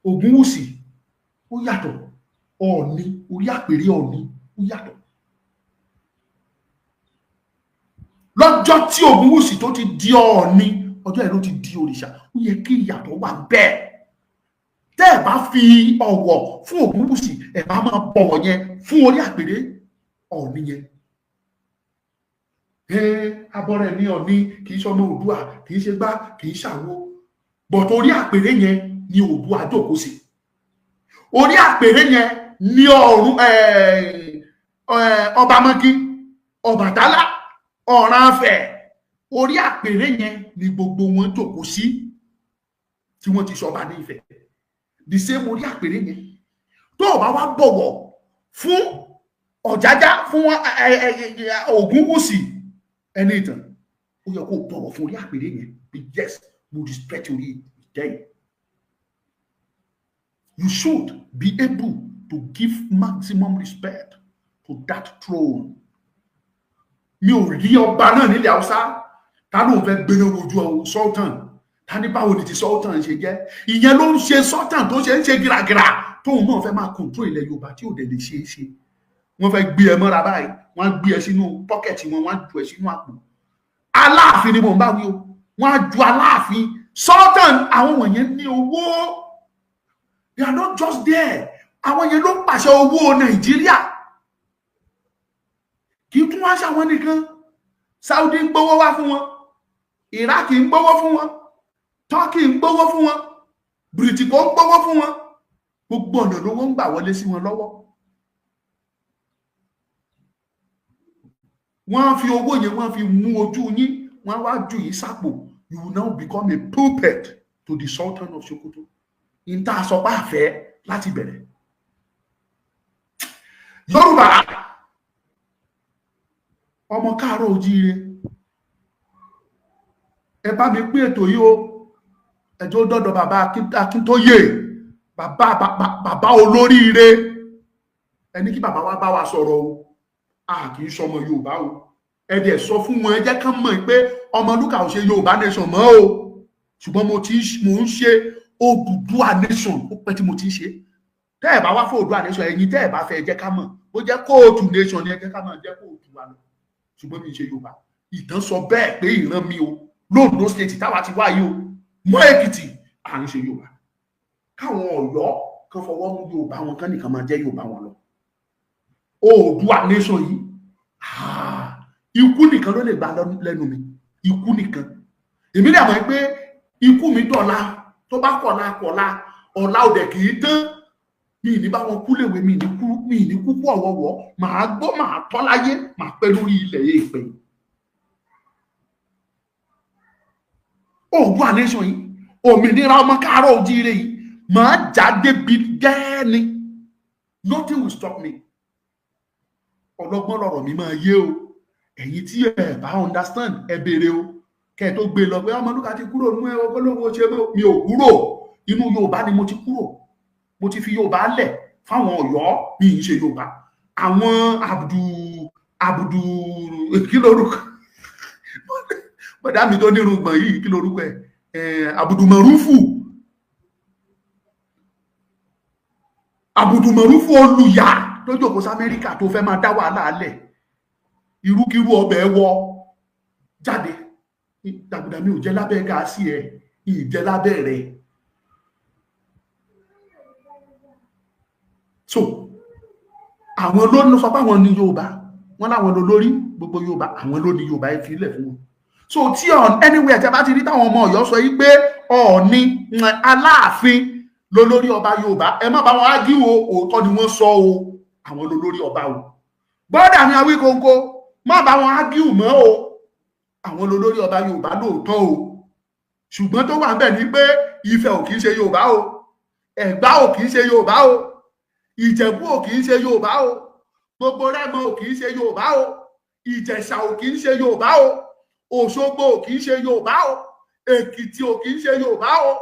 Speaker 1: Ògúnwùsì ó yàtọ̀, Ọọ̀ni, orí àpèrè Ọọ̀ni ó yàtọ̀. Lọ́jọ́ tí Ògúnwùsì tó ti di Ọọ̀ni, ọjọ́ ẹ̀ ló ti di òrìṣà. Ó yẹ kí ìyàtọ̀ wà bẹ́ẹ̀. Tẹ́ ẹ̀ bá fi ọ̀wọ̀ fún Ògúnwùsì, ẹ̀ bá máa bọ̀wọ̀ yẹn fún orí àpèrè Ọọ̀ni yẹn. Abọ́rẹ̀ ní Ọọ̀ni, kì í ṣọmọ Oòduà, kì í ṣe gbá, kì í ṣàwo, but orí àpèrè yẹn ni Oòduà jókòó sí. Orí àpèrè yẹn ní ọ̀run Ọbamọ́kí, Ọbàtálá, Ọ̀rànfẹ̀, orí àpèrè yẹn ni gbogbo wọn jókòó sí tí wọ́n ti ṣọba ní Ifẹ̀. The same orí àpèrè yẹn, tó o bá wá bọ̀wọ̀ fún Ọ̀jájá, fún Ògúnwùsì, ẹni ìtàn, ó yẹ kó o bọ̀wọ̀ fún orí àpèrè yẹn bí yes, mo respect orí ìtẹ́ yìí. You should be able to give maximum respect to that throne. Mi ò rí ọba náà nílẹ̀ Haúsá ta lóun fẹ́ gbéná wojú sultan, ta ní báwo ni ti sultan ṣe jẹ́. Ìyẹn ló ń ṣe sultan tó ṣe ń ṣe gíragíra, tóun náà fẹ́ máa control ilẹ̀ Yorùbá tí ò dẹ̀ lè ṣeé ṣe. Wọ́n fẹ́ gbé ẹ mọ́ra báyìí, wọ́n á gbé ẹ sínú pocket wọn, wọ́n á ju ẹ sínú àpò. Aláàfin ni mò ń bá wí o. Wọ́n á ju Aláàfin, sultan, àwọn wọ̀nyẹn ní owó. They are not just there. Àwọn yẹn ló ń pàṣẹ owó Nàìjíríà. Kì í tún wá ṣàwọn nìkan. Saudi ń gbowó wá fún wọn, Iraq ń gbowó fún wọn, Turkey ń gbowó fún wọn, Britico ń gbowó fún wọn. Gbogbo ọ̀nà lówó ń gbà wọlé sí wọn lọ́wọ́. Wọ́n fi owó yẹn, wọ́n fi mú ojú yín, wọ́n wá jù yín sápò. You will now become a puppet. to the Sultan of Sokoto. N tá a sọ pé àfẹ́ láti bẹ̀rẹ̀. Yorùbá, ọmọ káàárọ̀ ojíire, ẹ bá mi pín ètò yìí o. Ẹjọ́ dọ́dọ̀ bàbá Akíntóyè, bàbá bàbá olóríire. Ẹni kí bàbá wa bá wa sọ̀rọ̀ o. A kì í sọmọ Yorùbá o. Ẹ dẹ̀ sọ fún wọn, ẹ jẹ́ kán mọ̀ pé Ọmọlúkà ò ṣe Yorùbá nation mọ́ o, ṣùgbọ́n mo ń ṣe Odùduwà nation. Ó pẹ́ tí mo ti ń ṣe. Tẹ́ ẹ̀ bá wá fún Oòduà nation, ẹ̀yin tẹ́ ẹ̀ bá fẹ́, ẹ jẹ́ ká mọ̀. Bó jẹ́ kóòtù nation ni, ẹ jẹ́ ká máa jẹ́ kóòtù wa lọ, ṣùgbọ́n mi ń ṣe Yorùbá. Ìtàn sọ bẹ́ẹ̀ pé ìran mi o, lóńdó State táwa ti wáyé o, mọ́ Èkìtì, à ń ṣe Yorùbá. Káwọn Ọ̀yọ́ kan fọwọ́ mú Yorùbá wọn, kán nìkan máa jẹ́ Yorùbá wọn lọ. Oòduà nation yìí, ikú nìkan ló lè gbà lẹ́nu mi, ikú nìkan. Èmi dẹ̀ mọ̀ pé ikú mi dọ̀la, tó bá kọ̀la kọ̀la, ọ̀la òdẹ̀ kì í tán. Mi ní bá wọn kú léwe, mi ní kú, mi ní kú kú ọ̀wọ̀wọ̀. Màá gbọ́, màá tọ́ láyé, màá pẹ́ lórí ilẹ̀ èèpẹ̀. Oòduà nation yìí, òmìnira ọmọ káàárọ̀ ojíire yìí, màá jáde bí gẹ́ẹ́ni. Nothing will stop me. Ọlọ́gbọ́n lọ̀rọ̀ mi máa yé o. Ẹ̀yin tí ẹ bá understand, ẹ béèrè o, kẹ́ ẹ tó gbé lọ pé Ọmọlúkà ti kúrò nínú ẹ ọgọlóhùn ṣe. Mi ò kúrò inú Yorùbá ni mo ti kúrò. Mo ti fi Yorùbá lẹ̀ fáwọn Ọ̀yọ́. Mi ì ṣe Yorùbá. Àwọn Abdu Abdu, kí lorúkọ bọ̀dá mi tó nírùngbọ̀n yìí? Kí lorúkọ ẹ̀? Abudumarufu, Abudumarufu olùyà tó jókòó sí Amẹ́ríkà tó fẹ́ máa dá wàhálà lẹ̀. Irúkírú ọbẹ̀ wọ jáde dàgùdà. Mi ò jẹ́ lábẹ́ gáàsì ẹ̀, ìjẹ́ lábẹ́ rẹ̀. So àwọn ló ń sọ pé àwọn ní Yorùbá, wọn láwọn ló lórí gbogbo Yorùbá, àwọn ló ní Yorùbá. Ẹ fi ilẹ̀ fún wọn. So tí on anywhere tí a bá ti rí táwọn ọmọ Ọ̀yọ́ sọ yìí pé Ọọ̀ni, Aláàfin ló lórí ọba Yorùbá, ẹ má bá wọn ágíwò. Òótọ́ ni wọ́n sọ o, àwọn ló lórí ọba o. Bọ́dà mi Awíkonko, má bá wọn ágíwò mọ́ o. Àwọn ló lórí ọba Yorùbá lóòótọ́ o, ṣùgbọ́n tó wà bẹ́ẹ̀ ni pé Ifẹ̀ ò kì í ṣe Yorùbá o, Ẹ̀gbá ò kì í ṣe Yorùbá o, Ìjẹ̀bú ò kì í ṣe Yorùbá o, gbogbo Rẹ́mọ ò kì í ṣe Yorùbá o, Ìjẹ̀ṣà ò kì í ṣe Yorùbá o, Òṣogbo ò kì í ṣe Yorùbá o, Èkìtì ò kì í ṣe Yorùbá o,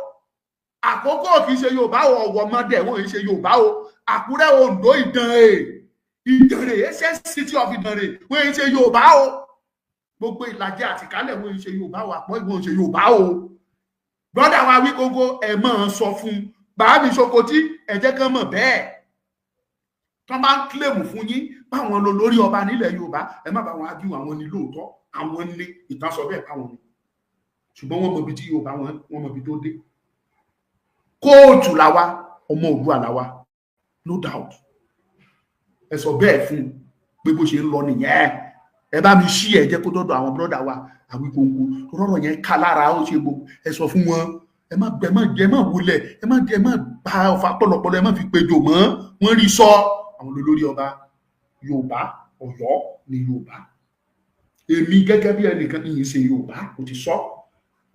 Speaker 1: Àkókò ò kì í ṣe Yorùbá o, Ọ̀wọ̀mọdé wọn kì í ṣe Yorùbá o, Àkúrẹ́, Oǹdó, Ìdànrè, Ìdànrè ancient city of Ìdànrè, wọn kì í ṣe Yorùbá o. Gbogbo Ìlàjẹ àtìkálẹ̀ wọn kì í ṣe Yorùbá o. Àpọ̀ wọn kì í ṣe Yorùbá o. Brọ́dà wa Awíkonko, ẹ̀ máa sọ fún bàámi Sokoti, ẹ jẹ́ kán mọ̀ bẹ́ẹ̀. Tọ́ bá ń kílèmù fún yín báwọn lọ lórí ọba nílẹ̀ Yorùbá, ẹ má bá wọn ágíwò. Àwọn ni lóòótọ́, àwọn ní ìtàn sọ bẹ́ẹ̀ báwọn ni, ṣùgbọ́n wọ́n mọ ibi tí Yorùbá wọn, wọ́n mọ ibi tó dé. Kóòtù làwa, ọmọ Oòduà làwa, no doubt. Ẹ sọ bẹ́ẹ̀ fún un pé bó ṣe ń lọ nìyẹn. Ẹ bá mi ṣí ẹ, jẹ́ kó dọ́dọ̀ àwọn brọ́dà wa Awíkonko. Rọ́rọ̀ yẹn ká lára, ó ṣe gbogbo. Ẹ sọ fún wọn, ẹ má ẹ má ẹ má wulẹ̀, ẹ má ẹ má bá ọfà pọ̀lọpọ̀lọ, ẹ má fi pejò mọ́. Wọ́n rí sọ, àwọn olórí ọba Yorùbá Ọ̀yọ́ ní Yorùbá. Èmi gẹ́gẹ́ bí ẹnìkan ìyìn ṣe Yorùbá, mo ti sọ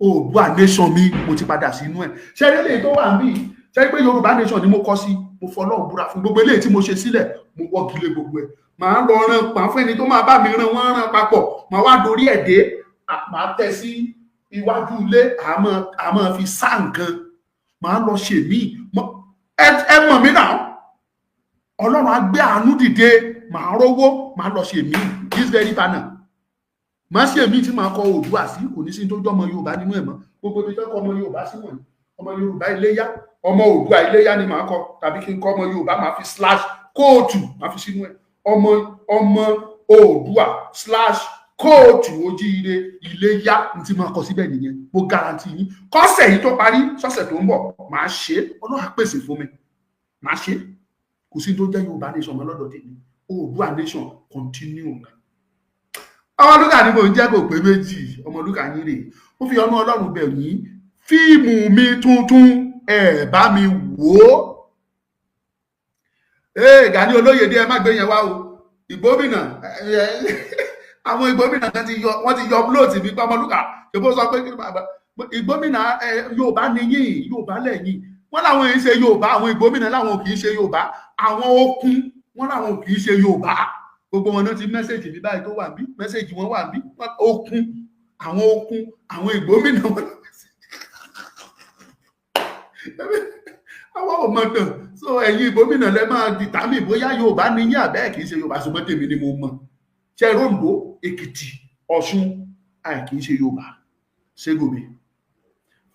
Speaker 1: Oòduà nation mi, mo ti padà sínú ẹ̀. Ṣé eléyìí tó wà ń bì, ṣé pé Yorùbá nation ni mo kọ sí? Mo fọlọ́run búra fún gbogbo eléyìí tí mo ṣe sílẹ̀, mo wọ́gi lé gbogbo ẹ̀. Màá lọ rán pa fún ẹni tó máa bá mi rán, wọ́n rán papọ̀, màá wá dorí ẹ̀ dé, màá tẹ̀ sí iwájú ilé, àmọ́ fi sá nǹkan. Màá lọ ṣe mí. Ẹ mọ̀ mí náà, Ọlọ́run á gbé àánú dìde, màá rówó, màá lọ ṣe mí. This very banner, màá ṣe mí tí màá kọ Oòduà sí. Kò ní sí tó jọmọ Yorùbá nínú ẹ̀ mọ́. Gbogbo ibi tó kọ ọmọ Yorùbá sí wọ̀nyí, ọmọ Yorùbá Iléyá, ọmọ Oòduà Iléyá ni màá kọ, tàbí kí n kọ ọmọ Yorùbá, màá fi slash kóòtù, màá fi sínú ẹ̀, ọmọ Oòduà slash kóòtù ojíire Iléyá ní tí màá kọ síbẹ̀ nìyẹn. Mo guarantee yín, kọ́sẹ̀ yìí tó parí, sọ́sẹ̀ tó ń bọ̀, màá ṣe é. Ọlọ́run á pèsè fún mi, màá ṣe é. Kò sí tó jẹ́ Yorùbá nation mọ́ lọ́dọ̀ tèmi. Oòduà nation continue. Ọmọlúkà ni mò ń jẹ́, kò pé méjì. Ọmọlúkà yín rèé. Ó fi ọ̀nà Ọlọ́run bẹ̀ yín. Fíìmù mi tuntun, ẹ bá mi wò ó. Ee, Gani Olóyèdè, ẹ má gbé yẹn wá o. Ìgbómìnà, àwọn ìgbómìnà kan ti yọ, wọ́n ti yọ blóòtì mi pé Ọmọlúkà ṣe bó sọ pé kí bàbá Ìgbómìnà Yorùbá ni yín, Yorùbá lẹ́yìn. Wọ́n láwọn yìí ṣe Yorùbá. Àwọn Ìgbómìnà láwọn kì í ṣe Yorùbá. Àwọn Okun, wọ́n láwọn kì í ṣe Yorùbá. Gbogbo wọn náà ti message mi báyìí tó wà bí message wọn wà bí Okun, àwọn Okun, àwọn Ìgbómìnà wọn àwọn ò mọ̀ tán. So ẹ̀yin Ìgbómìnà lẹ máa determine bóyá Yorùbá ni yín àbẹ́ẹ̀ kì í ṣe Yorùbá. Ṣùgbọ́n tèmi ni mo mọ̀ ṣe Oǹdó, Èkìtì, Ọ̀ṣun, àì kì í ṣe Yorùbá. Ségòbè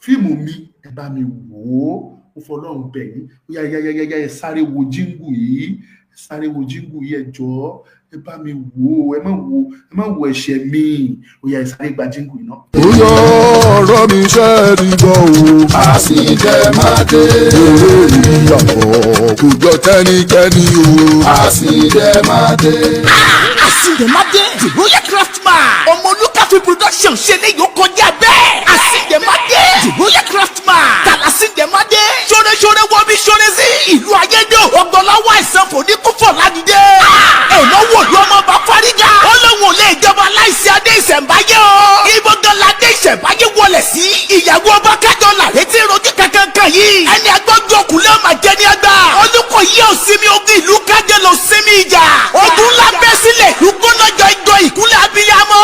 Speaker 1: fíìmù mi, ẹ bá mi wò ó. Mo fọlọ́run bẹ̀ yín. Ó yá yá yá yá, ẹ sáré wo jingle yìí, ẹ sáré wo jingle yìí. Ẹ jọ̀ọ́, ẹ bá mi wò ó. Ẹ má wo, ẹ má wo ẹ̀ṣẹ̀ mi. Ó yá, ẹ sáré gba jingle yìí náà.
Speaker 3: Ó yọ ọ̀rọ̀ mi ṣe rí gbọ́ o.
Speaker 4: Àsìndẹ̀mádé.
Speaker 3: Eré ìyàtọ̀ kò jọ tẹ́nikẹ́ni o.
Speaker 4: Àsìndẹ̀mádé.
Speaker 5: Àsìndẹ̀mádé, the royal craftsman. Ọmọlúkàfí Production ṣe ní yóò kọjá bẹ́ẹ̀. Àsìndẹ̀mádé, the royal craftsman. Tàlà Àsìndẹ̀mádé. Ṣoreṣore wọ bí ṣore sí. Ìlú ayédè ọgbọ̀nláwọ̀ àìsàn fòníkúfọ̀ ládìde. Ẹ̀nà wò ló ọmọ bá fárígá. Ó lóun ò lè jọba láìsí adé ìṣẹ̀ǹbáyé o. Ibo gan la dé ìṣẹ̀ǹbáyé wọlé sí? Ìyàwó ọba kájọ làrètí rojú kankankan yìí. Ẹni agbọ́jọ́ kùlẹ̀ ọmọ jẹ́ ní àgbà. Olùkọ́ yìí ò sinmi ogun, ìlú kájọ lọ sinmi ìjà. Ogun ńlá bẹ́ sílẹ̀, ìlú gbóná jọ ìjọ ìkúnlẹ̀ abiyamọ.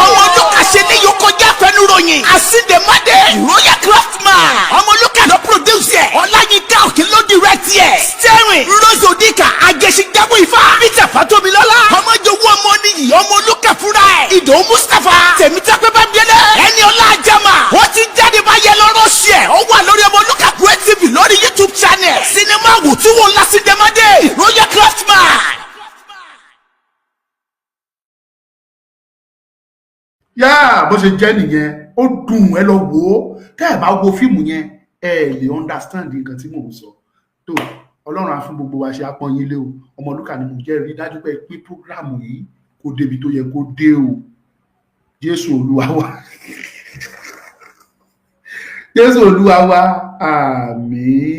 Speaker 5: Ọmọ olùkà ṣe ní yóò kọjá fẹnuròyìn. Àsìndèmádé, royal craftsman. Ọmọ olùkà ló produce ẹ̀. Ọláyínká Òkè ló direct ẹ̀. Starring Rose Odika, Àgẹ̀ṣinjábọ̀ Ifá, Peter Fatomilola, Ọmọjọwọ́ ọmọ nìyí, ọmọ olùkà fúnra ẹ̀. Ìdòwú Mustapha, Tèmítọ́pẹ́ Bámidélé, Ẹni Ọlá Àjàmà. Ó ti jáde báyẹn lọ́rọ́ ṣẹ̀. Ó wà lórí Ọmọlúkà Great TV lórí YouTube channel. Sinimá wòtúwò lásìndèmádé, royal craftsman.
Speaker 1: Yá, bó ṣe jẹ́ nìyẹn. Ó dùn, ẹ lọ wò ó. Tẹ́ ẹ bá wo fíìmù yẹn, ẹ lè understand nǹkan tí mò ń sọ. Tó Ọlọ́run á fún gbogbo wa ṣe, apọ́n yín lé o. Ọmọlúkà ni mo jẹ́. Rí dájú pé pín program yìí kó débi tó yẹ kó dé o. Jésù Olúwa wa, Jésù Olúwa wa, àmín.